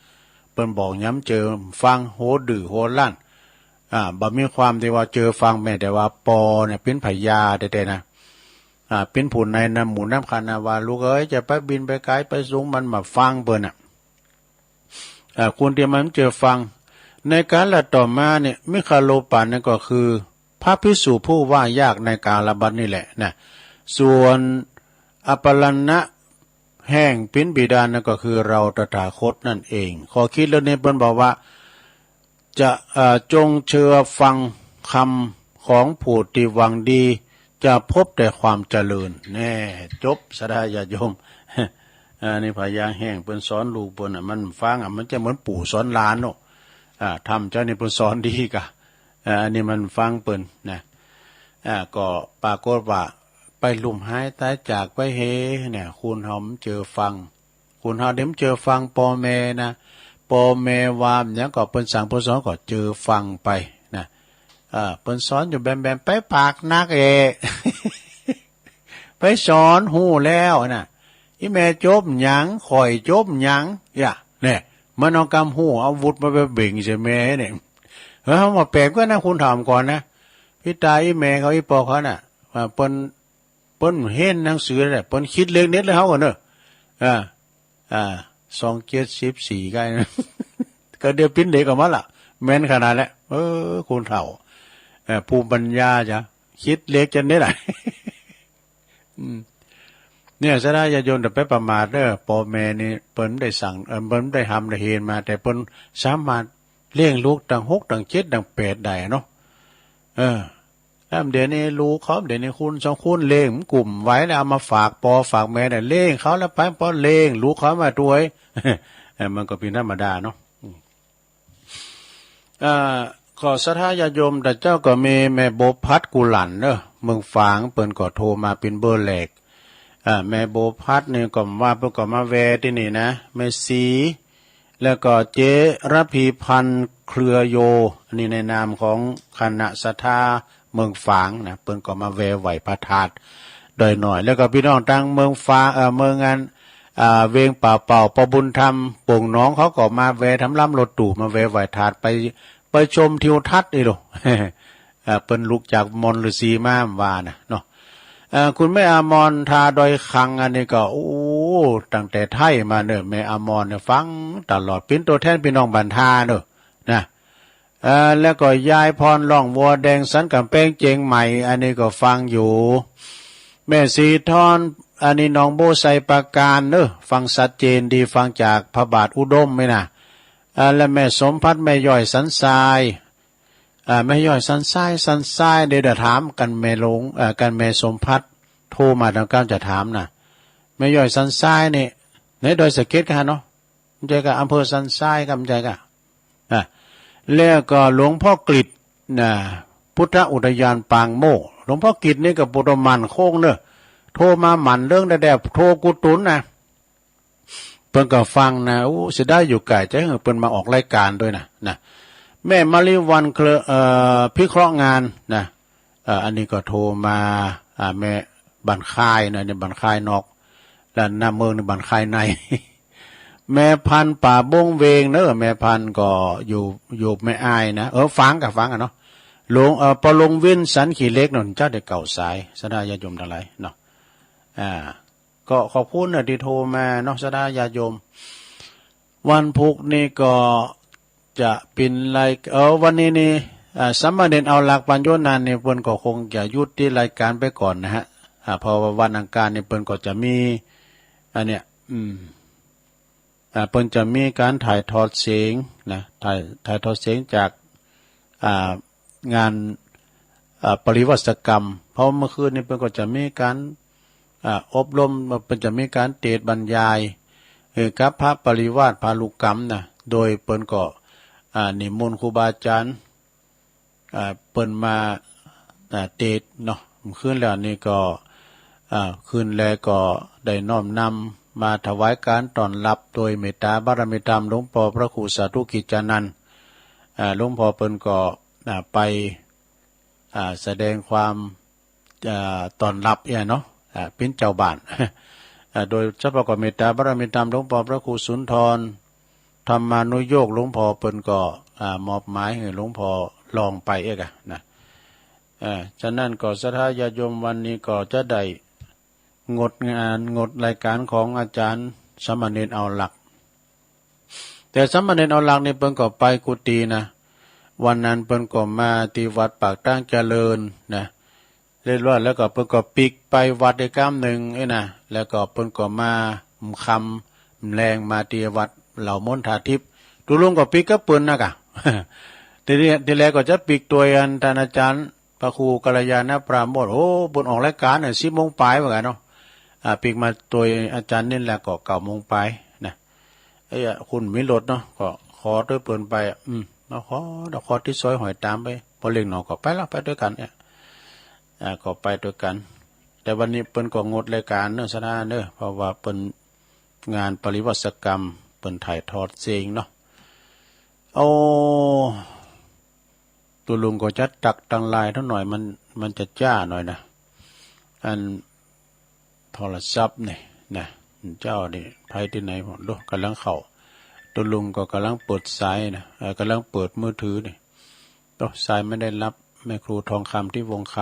เปิ้นบอกหยังบ่เจอฟัง หัวดื้อหัวรั้น อ่า บ่มีความตี้ว่าเจอฟัง แม้แต่ว่าป้อเนี่ยเป๋นพญาแต๊ๆ นะ อ่า เป๋นผู้นำนำหมู่นำคณะว่า ลูกเอ๋ย จะไปบินไปไก๋ไปสูง มันบ่ฟังเปิ้นน่ะ อ่า คนตี้มันบ่เจอฟัง ในกาละต่อมาเนี่ย มิคโลปะนั่นก็คือพระภิกษุผู้ว่ายากในกาลบัดนี้แหละนะ ส่วนอปรณะแห้งเป๋นบิดานั่นก็คือเราตถาคตนั่นเอง ข้อคิดเรื่องนี้เปิ้นบอกว่า จะ เอ่อ จงเชื่อฟังคำของผู้ตี้หวังดี จะพบแต่ความเจริญ แน่ จบ ศรัทธาญาติโยม อันนี้พญาแห้งเปิ้นสอนลูกเปิ้นน่ะ มันฟังอ่ะ มันจะเหมือนปู่สอนหลานเนาะ อ่า ธรรมเจ้านี่เปิ้นสอนดีก่ะ อ่า อันนี้มันฟังเปิ้นนะ อ่า ก็ปรากฏว่าไปลุ่มหายต๋ายจากไปเฮ เนี่ย คนเฮาบ่เจอฟัง คนเฮานี่บ่เจอฟังป้อแม่นะ ป้อแม่ว่าหยังก็เปิ้นสั่งเปิ้นสอนก็เจอฟังไปนะ อ่า เปิ้นสอนอยู่แบมๆ ไปปากนักเอะ ไปสอนฮู้แล้วน่ะ อี่แม่จบหยัง ข้อยจบหยัง อย่า เนี่ย มันเอากำฮู้ เอาวุธมาไปเบ่งใส่แม่เนี่ย เออ เฮามาแปลกกว่านะ คุณถามก่อนนะ ปี้ต๋าอี่แม่เขา อี่ปอเขาน่ะ ว่าเปิ้น เปิ้นเห็นหนังสือแหละ เปิ้นคิดเลขเด็ดเลยเฮาก่อนเนอะ อ่า อ่า สองเจ็ดสิบสี่ ก็ ก็เดี๋ยวปิ้นเลขออกมาละ แม่นขนาดแหละ เออ คนเฒ่า เออ ภูมิปัญญาจ้ะ คิดเลขจั่นเด็ดอะ อืม เนี่ย ศรัทธาญาติโยมอย่าไปประมาทเด้อ ป้อแม่นี่เปิ้นได้สั่ง เอ่อ เปิ้นได้ฮำได้เฮนมา แต่เปิ้นสามารถเลี้ยงลูกตั้งหก ตั้งเจ็ด ตั้งแปดได้เนาะ เออ แล้วเดี๋ยวนี้ลูกเขา เดี๋ยวนี้คนสองคนเลี้ยงมันกุ้มไหวแล้ว เอามาฝากป้อฝากแม่เนี่ย เลี้ยงเขาแล้วไป ป้อเลี้ยงลูกเขามาด้วย เออ มันก็เป๋นธรรมดาเนาะ อืม อ่า ก็ศรัทธาญาติโยม แต่เจ้าก็มีแม่บัวพัดกุหลั่นเนอะ เมืองฝาง เปิ้นก็โทรมาเป๋นเบอร์แรก อ่า แม่บัวพัดนี่ก็ว่าเปิ้นก็มาแวะตี้นี่นะ แม่ศรี แล้วก็เจ๊ระพีพันธ์เครือโย อันนี้ในนามของคณะศรัทธาเมืองฝางนะ เปิ้นก็มาแวะไหว้พระธาตุดอยน้อย แล้วก็ปี้น้องตางเมืองฝาง เอ่อ เมืองอัน อ่า เวียงป่าเป่า ป้อบุญธรรม โป่งหนอง เขาก็มาแวะทำลำรถตู้ มาแวะไหว้ธาตุ ไป ไปชมทิวทัศน์อีหลู อ่า เปิ้นลุกจากมอนฤๅษีมาว่านะเนาะ เอ่อ คุณแม่อมร ทาดอยคัง อันนี้ก็ โอ้ ตั้งแต่ไทยมาเนอะ แม่อมรเนี่ยฟังตลอด เป๋นตั๋วแทนปี้น้องบ้านทาเนอะ นะ เอ่อ แล้วก็ยายพร ร่องวัวแดง สันก๋ำแปง เจียงใหม่ อันนี้ก็ฟังอยู่ แม่ศรีทร อันนี้หนองโบ้ ไชยปราการเนอะ ฟังชัดเจนดี ฟังจากพระบาทอุดมนี่นะ อ่า และแม่สมภัทร แม่ย้อยสันทราย อ่า แม่ย้อยสันทราย สันทราย เดี๋ยว เดี๋ยวถามกันแม่หลวง เอ่อ กันแม่สมภัทร โทรมาตางก้าวจะถามนะ แม่ย้อยสันทรายนี่ ในดอยสะเก็ดกะเนาะ บ่ใจ้กะ อำเภอสันทรายกะ บ่ใจ้กะ อ่ะ แล้วก็หลวงพ่อกฤษนะ พุทธอุทยานปางโมกข์ หลวงพ่อกฤษนี่ก็ปุตตะหมั่นโค้งเนอะ โทรมาหมั่นเรื่องแดดๆ โทรกู๋ตุนนะ เปิ้นก็ฟังนะ โอ้ เสียดายอยู่ไก๋ จะหื้อเปิ้นมาออกรายการด้วยนะ นะ แม่มะลิวัลย์ เครือ เอ่อ พิเคราะห์งานนะ เอ่อ อันนี้ก็โทรมา อ่า แม่บ้านคายนะ นี่บ้านคายนอก แล้วหน้าเมืองนี่บ้านคายใน แม่พันธุ์ป่าบงเวงเนอะ แม่พันธุ์ก็อยู่ อยู่แม่อายนะ เออ ฟังกะฟังกะเนาะ หลวง เอ่อ ป้อหลวงวิน สันขี้เหล็กนั่น เจ้าได้เก่าสาย ศรัทธาญาติโยมตังหลายเนาะ อ่า ก็ขอบคุณนะตี้โทรมาเนาะ ศรัทธาญาติโยม วันพุธนี่ก็จะเป๋นราย เอ่อ วันนี้นี่ อ่า สามเณรเอาหลักปัญโญนันท์นี่ เปิ้นก็คงจะหยุดตี้รายการไปก่อนนะฮะ อ่า เพราะว่าวันอังคารนี่เปิ้นก็จะมี อันเนี้ย อืม อ่า เปิ้นจะมีก๋านถ่ายทอดเสียงนะ ถ่าย ถ่ายทอดเสียงจาก อ่า งาน อ่า ปริวาสกรรม เพราะเมื่อคืนนี้เปิ้นก็จะมีก๋าน อ่า อบรม เปิ้นจะมีก๋านเตสน์บรรยาย เอ่อ กับพระปริวาส พระลูกกรรมนะ โดยเปิ้นก็ อ่า นิมนต์ครูบาอาจารย์ อ่า เปิ้นมา อ่า เตสน์เนาะ คืนแล้วนี่ก็ อ่า คืนแล้วก็ได้น้อมนำมาถวายก๋านต้อนรับโดยเมตตาบารมีธรรมหลวงป้อพระครูสาธุกิจจานันท์ อ่า หลวงป้อเปิ้นก็ อ่า ไป อ่า แสดงความ อ่า ต้อนรับเนี่ยเนาะ อ่า เป๋นเจ้าบ้าน อ่า โดยเฉพาะก็เมตตาบารมีธรรมหลวงป้อพระครูสุนทร ธรรมานุโยค หลวงป้อเปิ้นก็ อ่า มอบหมายหื้อหลวงป้อลองไปเอกอะนะ อ่า ฉะนั้นก็ศรัทธาญาติโยมวันนี้ก็จะได้งดงาน งดรายการของอาจารย์สามเณรเอาหลัก แต่สามเณรเอาหลักนี่เปิ้นก็ไปกุฏินะ วันนั้นเปิ้นก็มาตี้วัดปากตางเจริญนะ เรียบร้อยแล้วก็เปิ้นก็ปิ๊กไปวัดอีกกำนึ่งเอ้ยนะ แล้วก็เปิ้นก็มา ค่ำแลงมาตี้วัดเหล่ามนทาทิพย์ ตุ๊ลุงก็ปิ๊กกับเปิ้นนะกะ ตี้แรก ตี้แรกก็จะปิ๊กตวยอันต้านอาจารย์พระครูกัลยาณปราโมชย์ โอ้ เปิ้นออกรายการเนี่ย สิบโมงป๋ายเหมือนกั๋นเนาะ อ่า ปิ๊กมาตวยอาจารย์นี่แหละก็เก้าโมงป๋ายนะ เอ้ย คนมีรถเนาะ ก็ขอตวยเปิ้นไป อืม เนาะ ขอ เนาะ ขอตี้ซอยหอยตามไป ป้อเล็กหนอก็ไปละ ไปตวยกั๋นเนี่ย อ่า ก็ไปตวยกั๋น แต่วันนี้เปิ้นก็งดรายการเนาะ ศรัทธาเนาะ เพราะว่าเปิ้นงานปริวาสกรรม เปิ้นถ่ายทอดเสียงเนาะ โอ้ ตุ๊ลุงก็จะตักตังหลายเต้าหน่อย มัน มันจะจ๊าหน่อยนะ อัน โทรศัพท์นี่นะ เจ้านี่ ใผตี้ไหนบ่ ดู ก่ำลังเข้า ตุ๊ลุงก็ก่ำลังเปิดสายนะ เออ ก่ำลังเปิดมือถือนี่ โอ้ สายไม่ได้รับ แม่ครูทองคำ ทิพย์วงศ์ค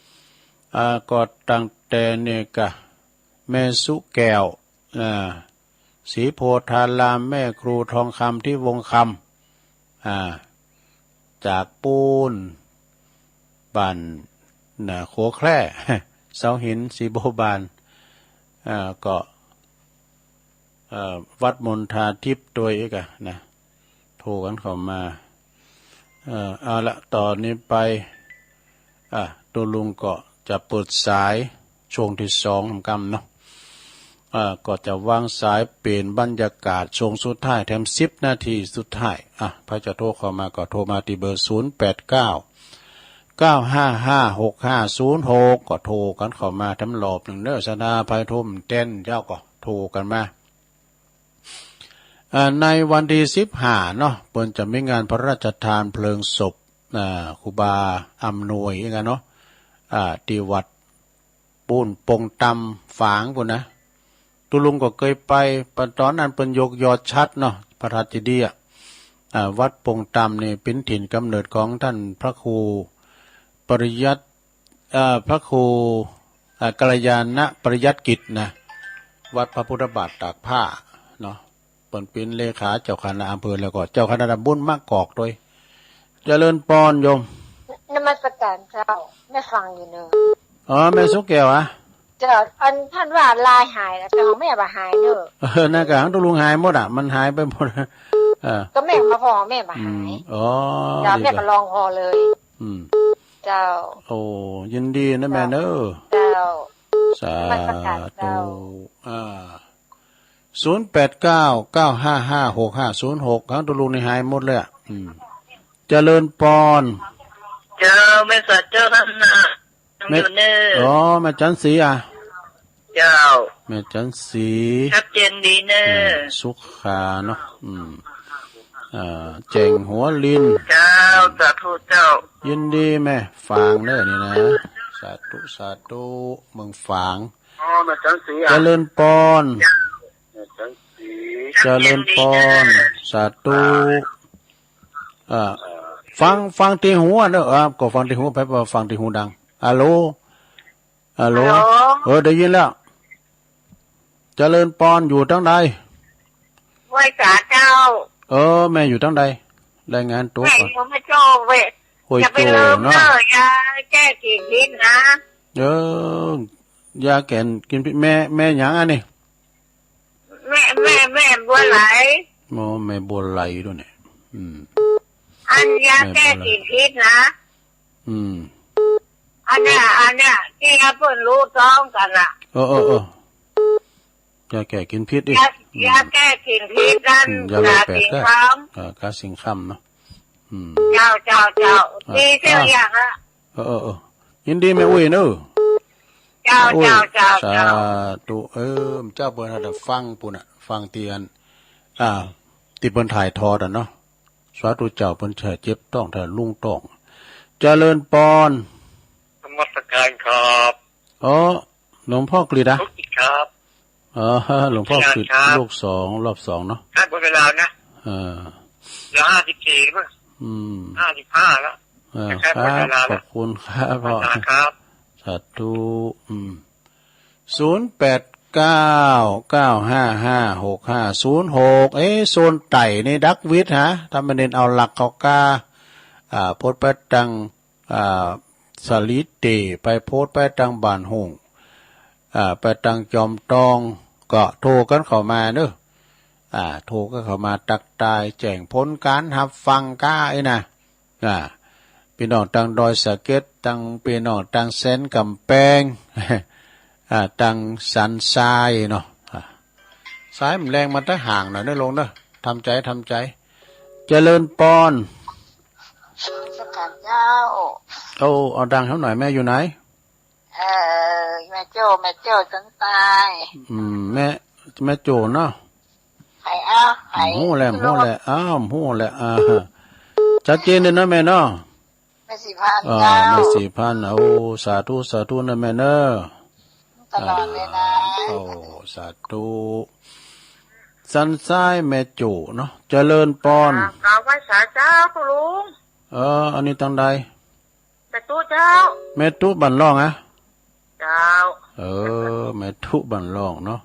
ำ อ่า ก็ตั้งแต่นี่กะ แม่สุแก้ว อ่า ศรีโพธาราม แม่ครูทองคำ ทิพย์วงศ์คำ อ่า จากปู๊น บ้าน น่ะ ขัวแคร่ เสาหิน ศรีบัวบาน อ่า ก็ เอ่อ วัดมณฑาทิพย์ตวยอีกอะนะ โทรกั๋นเข้ามา เอ่อ เอาละ ต่อนี้ไป อ่ะ ตุ๊ลุงก็จะเปิดสายช่วงตี้สองกำเนาะ อ่า ก็จะวางสายเปลี่ยนบรรยากาศช่วงสุดท้ายแถมสิบนาทีสุดท้าย อ่ะ ใผจะโทรเข้ามาก็โทรมาตี้เบอร์ ศูนย์แปดเก้า เก้าห้าห้า หกห้าศูนย์หก ก็โทรกั๋นเข้ามาแถมรอบนึ่งเน้อ สะดา ใผโทรบ่แตนเจ้าก็โทรกั๋นมา อ่า ในวันตี้สิบห้าเนาะ เปิ้นจะมีงานพระราชทานเพลิงศพ อ่า ครูบาอำนวยอีกอะเนาะ อ่า ตี้วัดปู๊นปงตำฝางปู๊นนะ ตุ๊ลุงก็เกยไป ต๋อนนั้นเปิ้นยกยอดฉัตรเนาะ พระธาตุเจดีย์อะ อ่า วัดปงตำนี่เป๋นถิ่นก๋ำเนิดของต้านพระครูปริยัติ เอ่อ พระครู เอ่อ กัลยาณปริยัติกิจนะ วัดพระพุทธบาทตากผ้าเนาะ เปิ้นเป๋นเลขาเจ้าคณะอำเภอ แล้วก็เจ้าคณะตำบลมะกอกตวย เจริญปอนโยม นมัสการเจ้า แม่ฟังอยู่เน้อ อ๋อ แม่สุแก้วอะ เจ้า อันต้านว่าลายหายแล้ว แต่ของแม่บ่หายเน้อ เออ นั่นก็ของตุ๊ลุงหายหมดอะ มันหายไปหมด เออ ก็แม่มาผ่อ แม่บ่หาย อืม อ๋อ เจ้า ดี แม่ก็ลองผ่อเลย อืม เจ้า โอ้ ยินดีนะแม่เน้อ เจ้า สาธุ นมัสการเจ้า อ่า ศูนย์แปดเก้า เก้าห้าห้า หกห้าศูนย์หก ของตุ๊ลุงนี่หายหมดเลยอะ อืม เจริญปอน เจ้า แม่สาเจ้าต้านนะ แม่ อยู่เน้อ อ๋อ แม่จันทร์ศรีอะ เจ้า แม่จันทร์ศรี ชัดเจนดีเน้อ อืม สุขาเนาะ อืม อ่า แจ่งหัวลิน เจ้า สาธุเจ้า ยินดีแม่ฝางเน้อนี่นะ สาธุ สาธุ เมืองฝาง อ๋อ แม่จันทร์ศรีอะ เจริญปอน แม่จันทร์ศรี เจริญปอน สาธุ อ่า ฟัง ฟังตี้หัวเน้อ อ่า ก็ฟังตี้หัว ไป ไปฟังตี้หูดัง ฮัลโหล ฮัลโหล ฮัลโหล เออ ได้ยินแล้ว เจริญปอน อยู่ตางใด ห้วยสาเจ้า เออ แม่อยู่ตางใด รายงานตั๋ว แม่ ก่อน อยู่ห้วยโจ้เว้ย ห้วยโจ้ อย่าไปลืมเนาะ เน้อ ยาแก้กลิ่นพิษนะ เออ ยาแก้กลิ่นพิษ แม่ แม่หยังอันนี้ แม่ แม่ แม่บัวไหล อ๋อ แม่บัวไหลตวยเนี่ย อืม อันยาแก้กลิ่นพิษนะ อืม อันเนี้ย อันเนี้ย ตี้เปิ้นฮู้ต้องกั๋นอะ เออ เออ เออ ยาแก้กลิ่นพิษอีก ยา อืม ยาแก้กลิ่นพิษนั่น อืม ยาลดแปด กาสิงห์คำ เออ กาสิงห์คำเนาะ อืม เจ้า เจ้า เจ้า อ่ะ ดีเสียอย่างอะ เออ เออ เออ ยินดีแม่อุ๊ยเน้อ เจ้า อุ๊ย เจ้า เจ้า สา เจ้า ธุ เออ เจ้าเปิ้นหาแต่ฟังปู๊นน่ะ ฟังตี้อัน อ่า ตี้เปิ้นถ่ายทอดอะเนาะ สาธุเจ้า เปิ้นจะเจ็บต๊อง ถ้าลุงต๊อง เจริญปอน นมัสการครับ อ๋อ หลวงพ่อกฤษอะ ลูกศิษย์ครับ อ๋อ หลวงพ่อกฤษ ลูกศิษย์ครับ ลูกสอง รอบสองเนาะ ครับ หมดเวลานะ เออ เหลือห้าสิบสี่หรือเปล่า อืม ห้าสิบห้าแล้ว เออ จะใกล้หมดเวลาแล้ว ครับ ขอบคุณครับ อาจารย์ครับ สาธุ อืม ศูนย์แปดเก้า เก้าห้าห้า หกห้าศูนย์หก เอ๊ะ โซนใต้นี่ดักวิทย์ฮะ ถ้าแม่นเน้นเอาหลักเข้ากา อ่า โพดไปตาง อ่า สาลีเต ไปโพดไปตางบ้านหุ่ง อ่า ไปตางจอมตอง ก็โทรกั๋นเข้ามาเน้อ อ่า โทรกั๋นเข้ามาตักตาย แจ้งผลก๋านฮับฟังกาไอ้นะ อ่า ปี้น้องตางดอยสะเก็ด ตางปี้น้องตางแสนก๋ำแปง อ่า ตางสันทรายเนาะ อ่า สายมันแรงมาแต่ห่างหน่อยเน้อลุงเน้อ ทำใจ๋ ทำใจ๋ เจริญปอน นมัสการเจ้า โอ้ เอาดังแหมหน่อย แม่อยู่ไหน เอ่อ แม่โจ้ แม่โจ้เจียงตาย อืม แม่ แม่โจ้เนาะ ไผเอ้า ไผ ฮู้แล้ว ฮู้แล้ว อ้าว ฮู้แล้ว อ่า ชัดเจนเลยเนาะแม่เนาะ แม่ศรีพันธ์ อ่า เจ้า แม่ศรีพันธ์ โอ้ สาธุ สาธุนะแม่เน้อ ตลอดเลยนะ อ่า โอ้ สาธุ สันซ้ายแม่จุเนาะ เจริญปอน อ่า กราบไหว้สาเจ้าคุณลุง เออ อันนี้ตังใด แม่ตุ๊เจ้า แม่ตุ๊บ้านล่องอะ เจ้า เออ แม่ตุ๊บ้านล่องเนาะ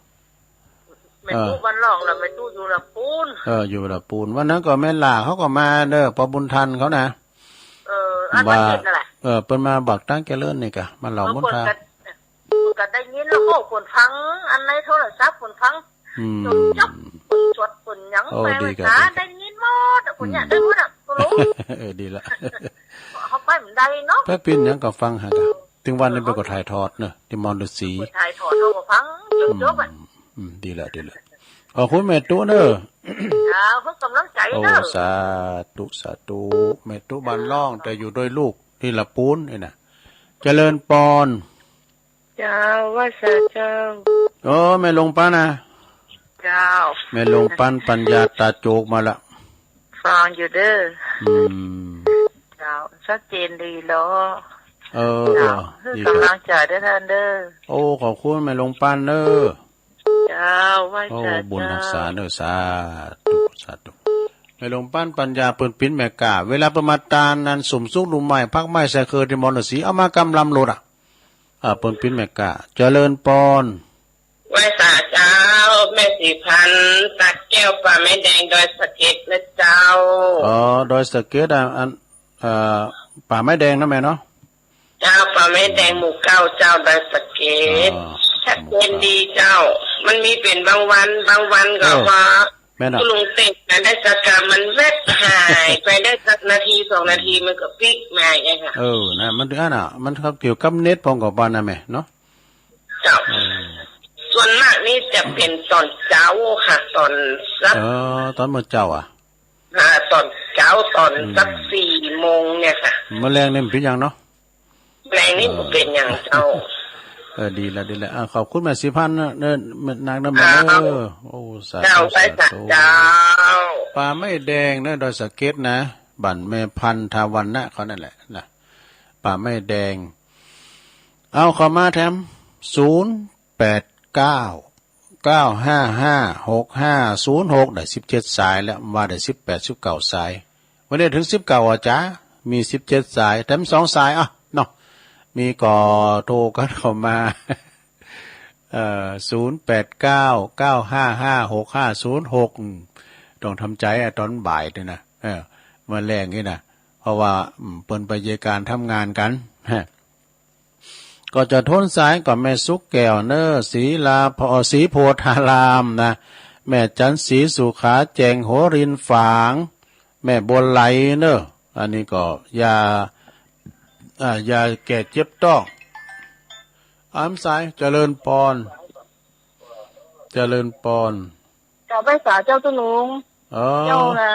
แม่ตุ๊ เออ บ้านล่องแล้วแม่ตุ๊อยู่ละปูน เออ อยู่ละปูน วันนั้นก็แม่หล่าเขาก็มาเด้อ ปอบุญทันเขานะ เออ อัน บ่า วันเด็กนั่นแหละ เออ เปิ้นมาบักตังเจริญนี่กะ มาเล่า เออ มนต์พา เปิ้นก็ เปิ้นก็ได้ยินแล้วก็เปิ้นฟัง อันในโทรศัพท์เปิ้นฟัง อืม จนจบ เปิ้นสวดเปิ้นหยัง โอ้ ไป ดีกะ ว่า ดีกะ ได้ยินหมดอะ เปิ้นเนี่ย อืม ได้หมดอะ ก็รู้ เออ ดีละ เขาไปมันได้เนาะ ไปปิ้นหยังก็ฟังหากะ ถึงวันนี้เปิ้นก็ถ่ายทอดเนอะ ตี้มอนฤๅษี เปิ้นถ่ายทอดเขาก็ฟัง จนจบอะ อืม อืม ดีละ ดีละ ขอบคุณแม่ตุ๊เนอะ เจ้า เพื่อกำลังใจ๋เนอะ โอ้ สาธุ สาธุ แม่ตุ๊บ้านล่อง แต่อยู่ดอยลูก ตี้ละปูนนี่นะ เจริญปอน เจ้า ไหว้สาเจ้า โอ้ แม่หลวงปันนะ เจ้า แม่หลวงปันปัญญาต๋าโจกมาละ ฟังอยู่เด้อ อืม เจ้า ชัดเจนดีเนาะ เออ เจ้า เออ เพื่อ ดีกะ กำลังใจ๋เด้อต้านเด้อ โอ้ ขอบคุณแม่หลวงปันเนอะ เจ้า ไหว้สาเจ้า โอ้ บุญฮักษาเนอะ สาธุ สาธุ แม่หลวงปันปัญญาเปิ้นปิ้นแม่ก้า เวลาเปิ้นมาตานนั้น สุมสุกลุ่มไม้ ผักไม้ใส่เคือตี้มอนฤๅษี เอามากำลำโลดอะ อ่า เปิ้นปิ้นแม่ก้า เจริญปอน ไหว้สาเจ้า แม่ศรีพันธ์ ตัดแก้วป่าไม้แดงดอยสะเก็ดนะเจ้า อ๋อ ดอยสะเก็ดอะ อัน เอ่อ ป่าไม้แดงนะแม่เนาะ เจ้า ป่าไม้แดงหมู่เก้าเจ้า ดอยสะเก็ด อ๋อ ชัดเจนดีเจ้า มันมีเป๋นบางวัน บางวันก็ เออ ว่า แม่นอะ คุณลุงเต้นไปได้สักกะ มันแวบหายไปได้สักนาทีสองนาที มันก็ปิ๊กมาอย่างเงี้ยค่ะ เออ นะ มันถึงอันน่ะ มันเกี่ยวกับเน็ตพ่องก็ว่านะแม่เนาะ เจ้า เออ ส่วนมากนี่จะเป๋นต๋อนเจ๊าค่ะ ต๋อนสัก เออ ต๋อนเมื่อเจ๊าอะ อ่า ต๋อนเจ๊า ต๋อน อืม สักสี่โมงเนี่ยค่ะ เมื่อแลงนี่มันเป๋นหยังเนาะ แลงนี่ เออ บ่เป๋นหยังเจ้า เออ ดีละ ดีละ อ่า ขอบคุณแม่ศรีพันธ์นะ เนอะ แม่นางนะแม่ เจ้า เออ โอ้ สาธุ เจ้า ไหว้สา สาธุ เจ้า ป่าไม้แดงนะ ดอยสะเก็ดนะ บ้านแม่พันธวรรณะเขานั่นแหละนะ ป่าไม้แดง เอาเข้ามาแถม ศูนย์แปดเก้า เก้าห้าห้า หกห้าศูนย์หก ได้สิบเจ็ดสายแล้ว ว่าได้สิบแปด สิบเก้าสาย วันนี้ถึงสิบเก้าอะจ๊ะ มีสิบเจ็ดสาย แถมสองสาย อ่ะ เนาะ มีก็โทรกันเข้ามา เอ่อ ศูนย์แปดเก้า เก้าห้าห้า หกห้าศูนย์หก อืม ต้องทำใจ๋อะ ต๋อนบ่ายนี่นะ เออ เมื่อแลงนี่นะ เพราะว่า อืม เปิ้นไปเยียะก๋านทำงานกั๋น ฮะ ก็จะโต้นสายก็แม่สุขแก้วเนอะ ศรีลาพอ ศรีโพธารามนะ แม่จันทร์ศรีสุขา แจ้งหัวรินฝาง แม่บัวไหลเนอะ อันนี้ก็ยา อ่า ยาแก้เจ็บต๊อก อ้ามสาย เจริญปอน เจริญปอน เจ้า ไหว้สาเจ้าตุ๊ลุง อ๋อ เจ้านะ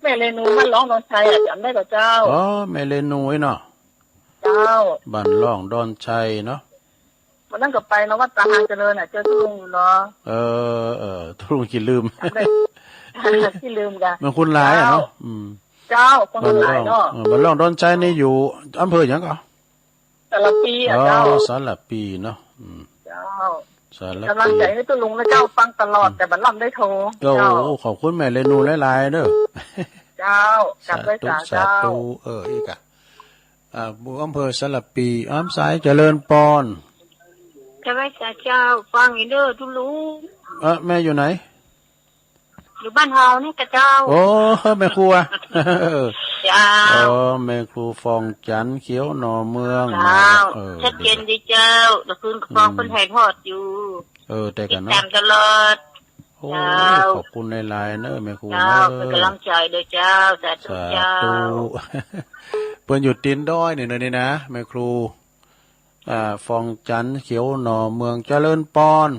แม่เรนูบ้านล่องดอนชัยอะ จ๋ำได้ก่อเจ้า อ๋อ แม่เรนูอี้เนาะ เจ้า บ้านล่องดอนชัยเนาะ วันนั้นก็ไปเนาะ วัดป่าหางเจริญอะ เจอตุ๊ลุงอยู่เนาะ เออ เออ ตุ๊ลุงขี้ลืม จ๋ำได้ ขี้ลืมก่ะ แม่คุณหลายอะเนาะ เจ้า อืม เจ้า คนหลายเนาะ บ้านล่อง เออ บ้านล่องดอนชัยนี่อยู่อำเภอหยังก่อ สารภีอะ อ๋อ เจ้า สารภีเนาะ อืม เจ้า สารภี ก๋ำลังใจ๋หื้อตุ๊ลุงนะเจ้า ฟังตลอด อืม แต่บ่ล่ำได้โทร โอ้ เจ้า ขอบคุณแม่เรนูหลายๆ เด้อ เจ้า กราบไหว้สา สาธุ สาธุ เจ้า เออ อี้ก่ะ อ่า อยู่อำเภอสารภี อ้ามสาย เจริญปอน เจ้า ไหว้สาเจ้า ฟังอยู่เด้อตุ๊ลุง เออ แม่อยู่ไหน อยู่บ้านเฮานี่ก่ะเจ้า โอ้ แม่ครูอะ เจ้า อ๋อ แม่ครูฟองจันทร์ เขียวหน่อเมือง เจ้า เออ ชัดเจนดีเจ้า ตะคืนก็ฟัง อืม เปิ้นถ่ายทอดอยู่ เออ แต่ก่อนเนาะ ติดต๋ามตลอด โอ้ เจ้า ขอบคุณหลายๆ เนอะ แม่ครู เจ้า เนอะ เป๋นก๋ำลังใจ๋เด้อเจ้า สาธุ สาธุ เจ้า เปิ้นอยู่ตี๋นดอยนี่เนอะ นี่นะ แม่ครู อ่า ฟองจันทร์ เขียวหน่อเมือง เจริญปอน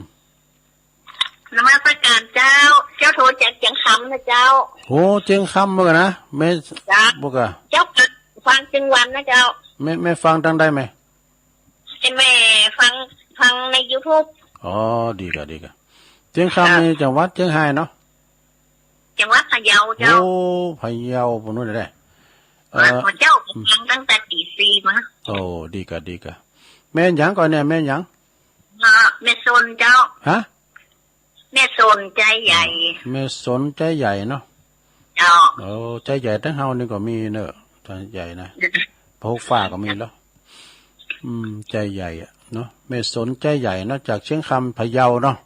นมัสก๋านเจ้า เจ้าโทรจากเจียงคำนะเจ้า โห เจียงคำเมืองนะ แม่ เจ้า บ่าก่ะ เจ้าก็ฟังเจียงวันนะเจ้า แม่ แม่ฟังตางใดแม่ แม่ฟัง ฟังในยูทูบ อ๋อ ดีก่ะ ดีก่ะ เจียงคำ เจ้า นี่จังหวัดเจียงฮายเนาะ จังหวัดพะเยาเจ้า โอ้ พะเยา ปู้นนู่นแหละ เออ พะเยา ฟังตั้งแต่ตี๋สี่มา โอ้ ดีก่ะ ดีก่ะ แม่หยังก่อเนี่ย แม่หยัง ฮะ แม่สนเจ้า ฮะ แม่สนใจใหญ่ แม่สนใจใหญ่เนาะ เจ้า เออ ใจใหญ่ตังเฮานี่ก็มีเนอะ ใจใหญ่นะ พระฮกฟ้าก็มีแล้ว อืม ใจใหญ่อะเนาะ แม่สนใจใหญ่เนาะ จากเชียงคำพะเยาเนาะ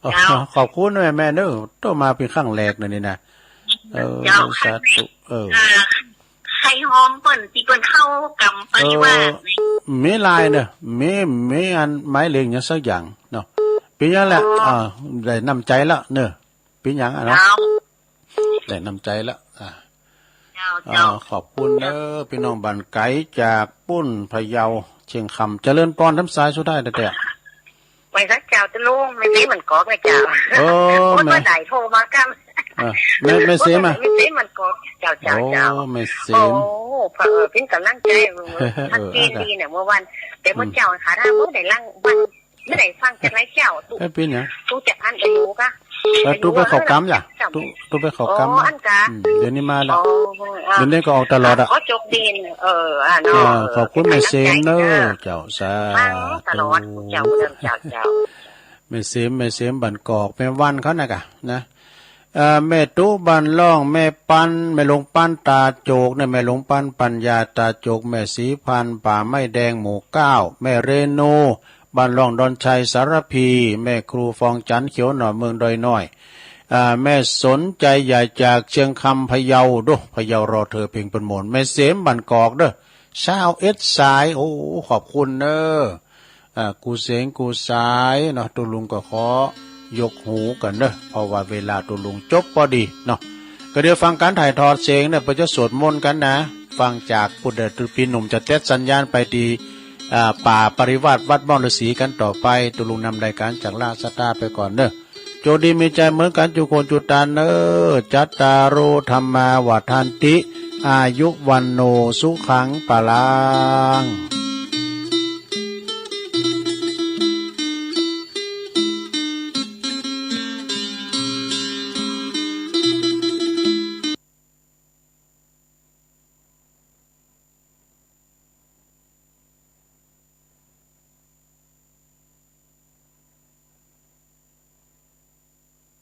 เจ้า ขอบคุณแม่ แม่เนอะ โตมาเป๋นครั้งแรกเนอะนี่นะ เออ เจ้า สาธุ เออ เอ่อ ใค่ฮอมเปิ้น ตี้เปิ้นเข้ากรรมปริวาส เออ นี่ มีลายเนอะ มี มีอันหมายเลขหยังสักอย่างเนาะ เป๋นหยังแหละ เออ อ่า ได้น้ำใจ๋ละเนอะ เป๋นหยังอะเนาะ เจ้า ได้น้ำใจ๋ละ อ่า เจ้า อ่า เจ้า ขอบคุณเนอะ พี่น้องบ้านไก๋จากปู๊นพะเยา เชียงคำ เจริญปอน ตำสายสุดท้ายแต๊ๆ ไหว้สักเจ้าเจ้าลุง แม่เสมบ้านกอกนะเจ้า เออ โอ้ย แม่ บ่ได้โทรมาก้ำ เออ แม่ แม่เสมอะ แม่เสมบ้านกอก เจ้า เจ้า โอ้ เจ้า แม่เสม โอ้ เผอิญเป๋นก๋ำลังใจ๋ เออ ชัดเจน เออ ดีเนี่ย เมื่อวาน แต่เมื่อเจ้า อืม ขาดาเมื่อใดหลังวัน บ่ได้ฟังจักไหนเจ้า ตุ๊ เอ้ย เป๋นหยัง ตุ๊จักอั้น ไอ้หนูกะ เออ ตุ๊ไปเข้ากรรมจ้ะ ตุ๊ ตุ๊ไปเข้ากรรม อ๋อ อั้นกะ อืม เดี๋ยวนี้มาแล้ว อ๋อ อ่ะ เดี๋ยวนี้ก็ออกตลอดอะ ขอโจคดี เออ อ่ะเนาะ อ่า ขอบคุณแม่เสมเนอะ เจ้า สาธุ ตลอด เจ้า เจ้า เจ้า แม่เสม แม่เสมบ้านกอก แม่วันเขาน่ะกะ นะ เอ่อ แม่ตุ๊บ้านล่อง แม่ปัน แม่หลวงปันตาโจกเนี่ย แม่หลวงปันปัญญาตาโจก แม่ศรีพันธุ์ป่าไม้แดงหมู่เก้า แม่เรนู บ้านล่องดอนชัยสารภี แม่ครูฟองจันทร์เขียวหน่อเมืองดอยน้อย อ่า แม่สนใจใหญ่จากเชียงคำพะเยา โด้ พะเยารอเธอเพียงเป็นหมน แม่เสมบ้านกอกเด้อ ซาวเอ็ดสาย โอ้ ขอบคุณเนอะ อ่า กู้เสงกู้สายเนาะ ตุ๊ลุงก็ขอยกหูก่อนเนอะ เพราะว่าเวลาตุ๊ลุงจบปอดีเนาะ ก็เดี๋ยวฟังก๋านถ่ายทอดเสียงเนี่ย เปิ้นจะสวดมนต์กั๋นนะ ฟังจากปุ้นเด้อ ตุ๊ปี้หนุ่มจะเต็ดสัญญาณไปตี้ อ่า ป่าปริวาสวัดม่อนฤๅษีกั๋นต่อไป ตุ๊ลุงนำรายก๋านจากราชสตาไปก่อนเนอะ โจคดีมีชัยเหมือนกั๋นจุคนจุตานเนอะ จัตตาโร ธัมมา วัฑฒันติ อายุ วัณโณ สุขัง พลัง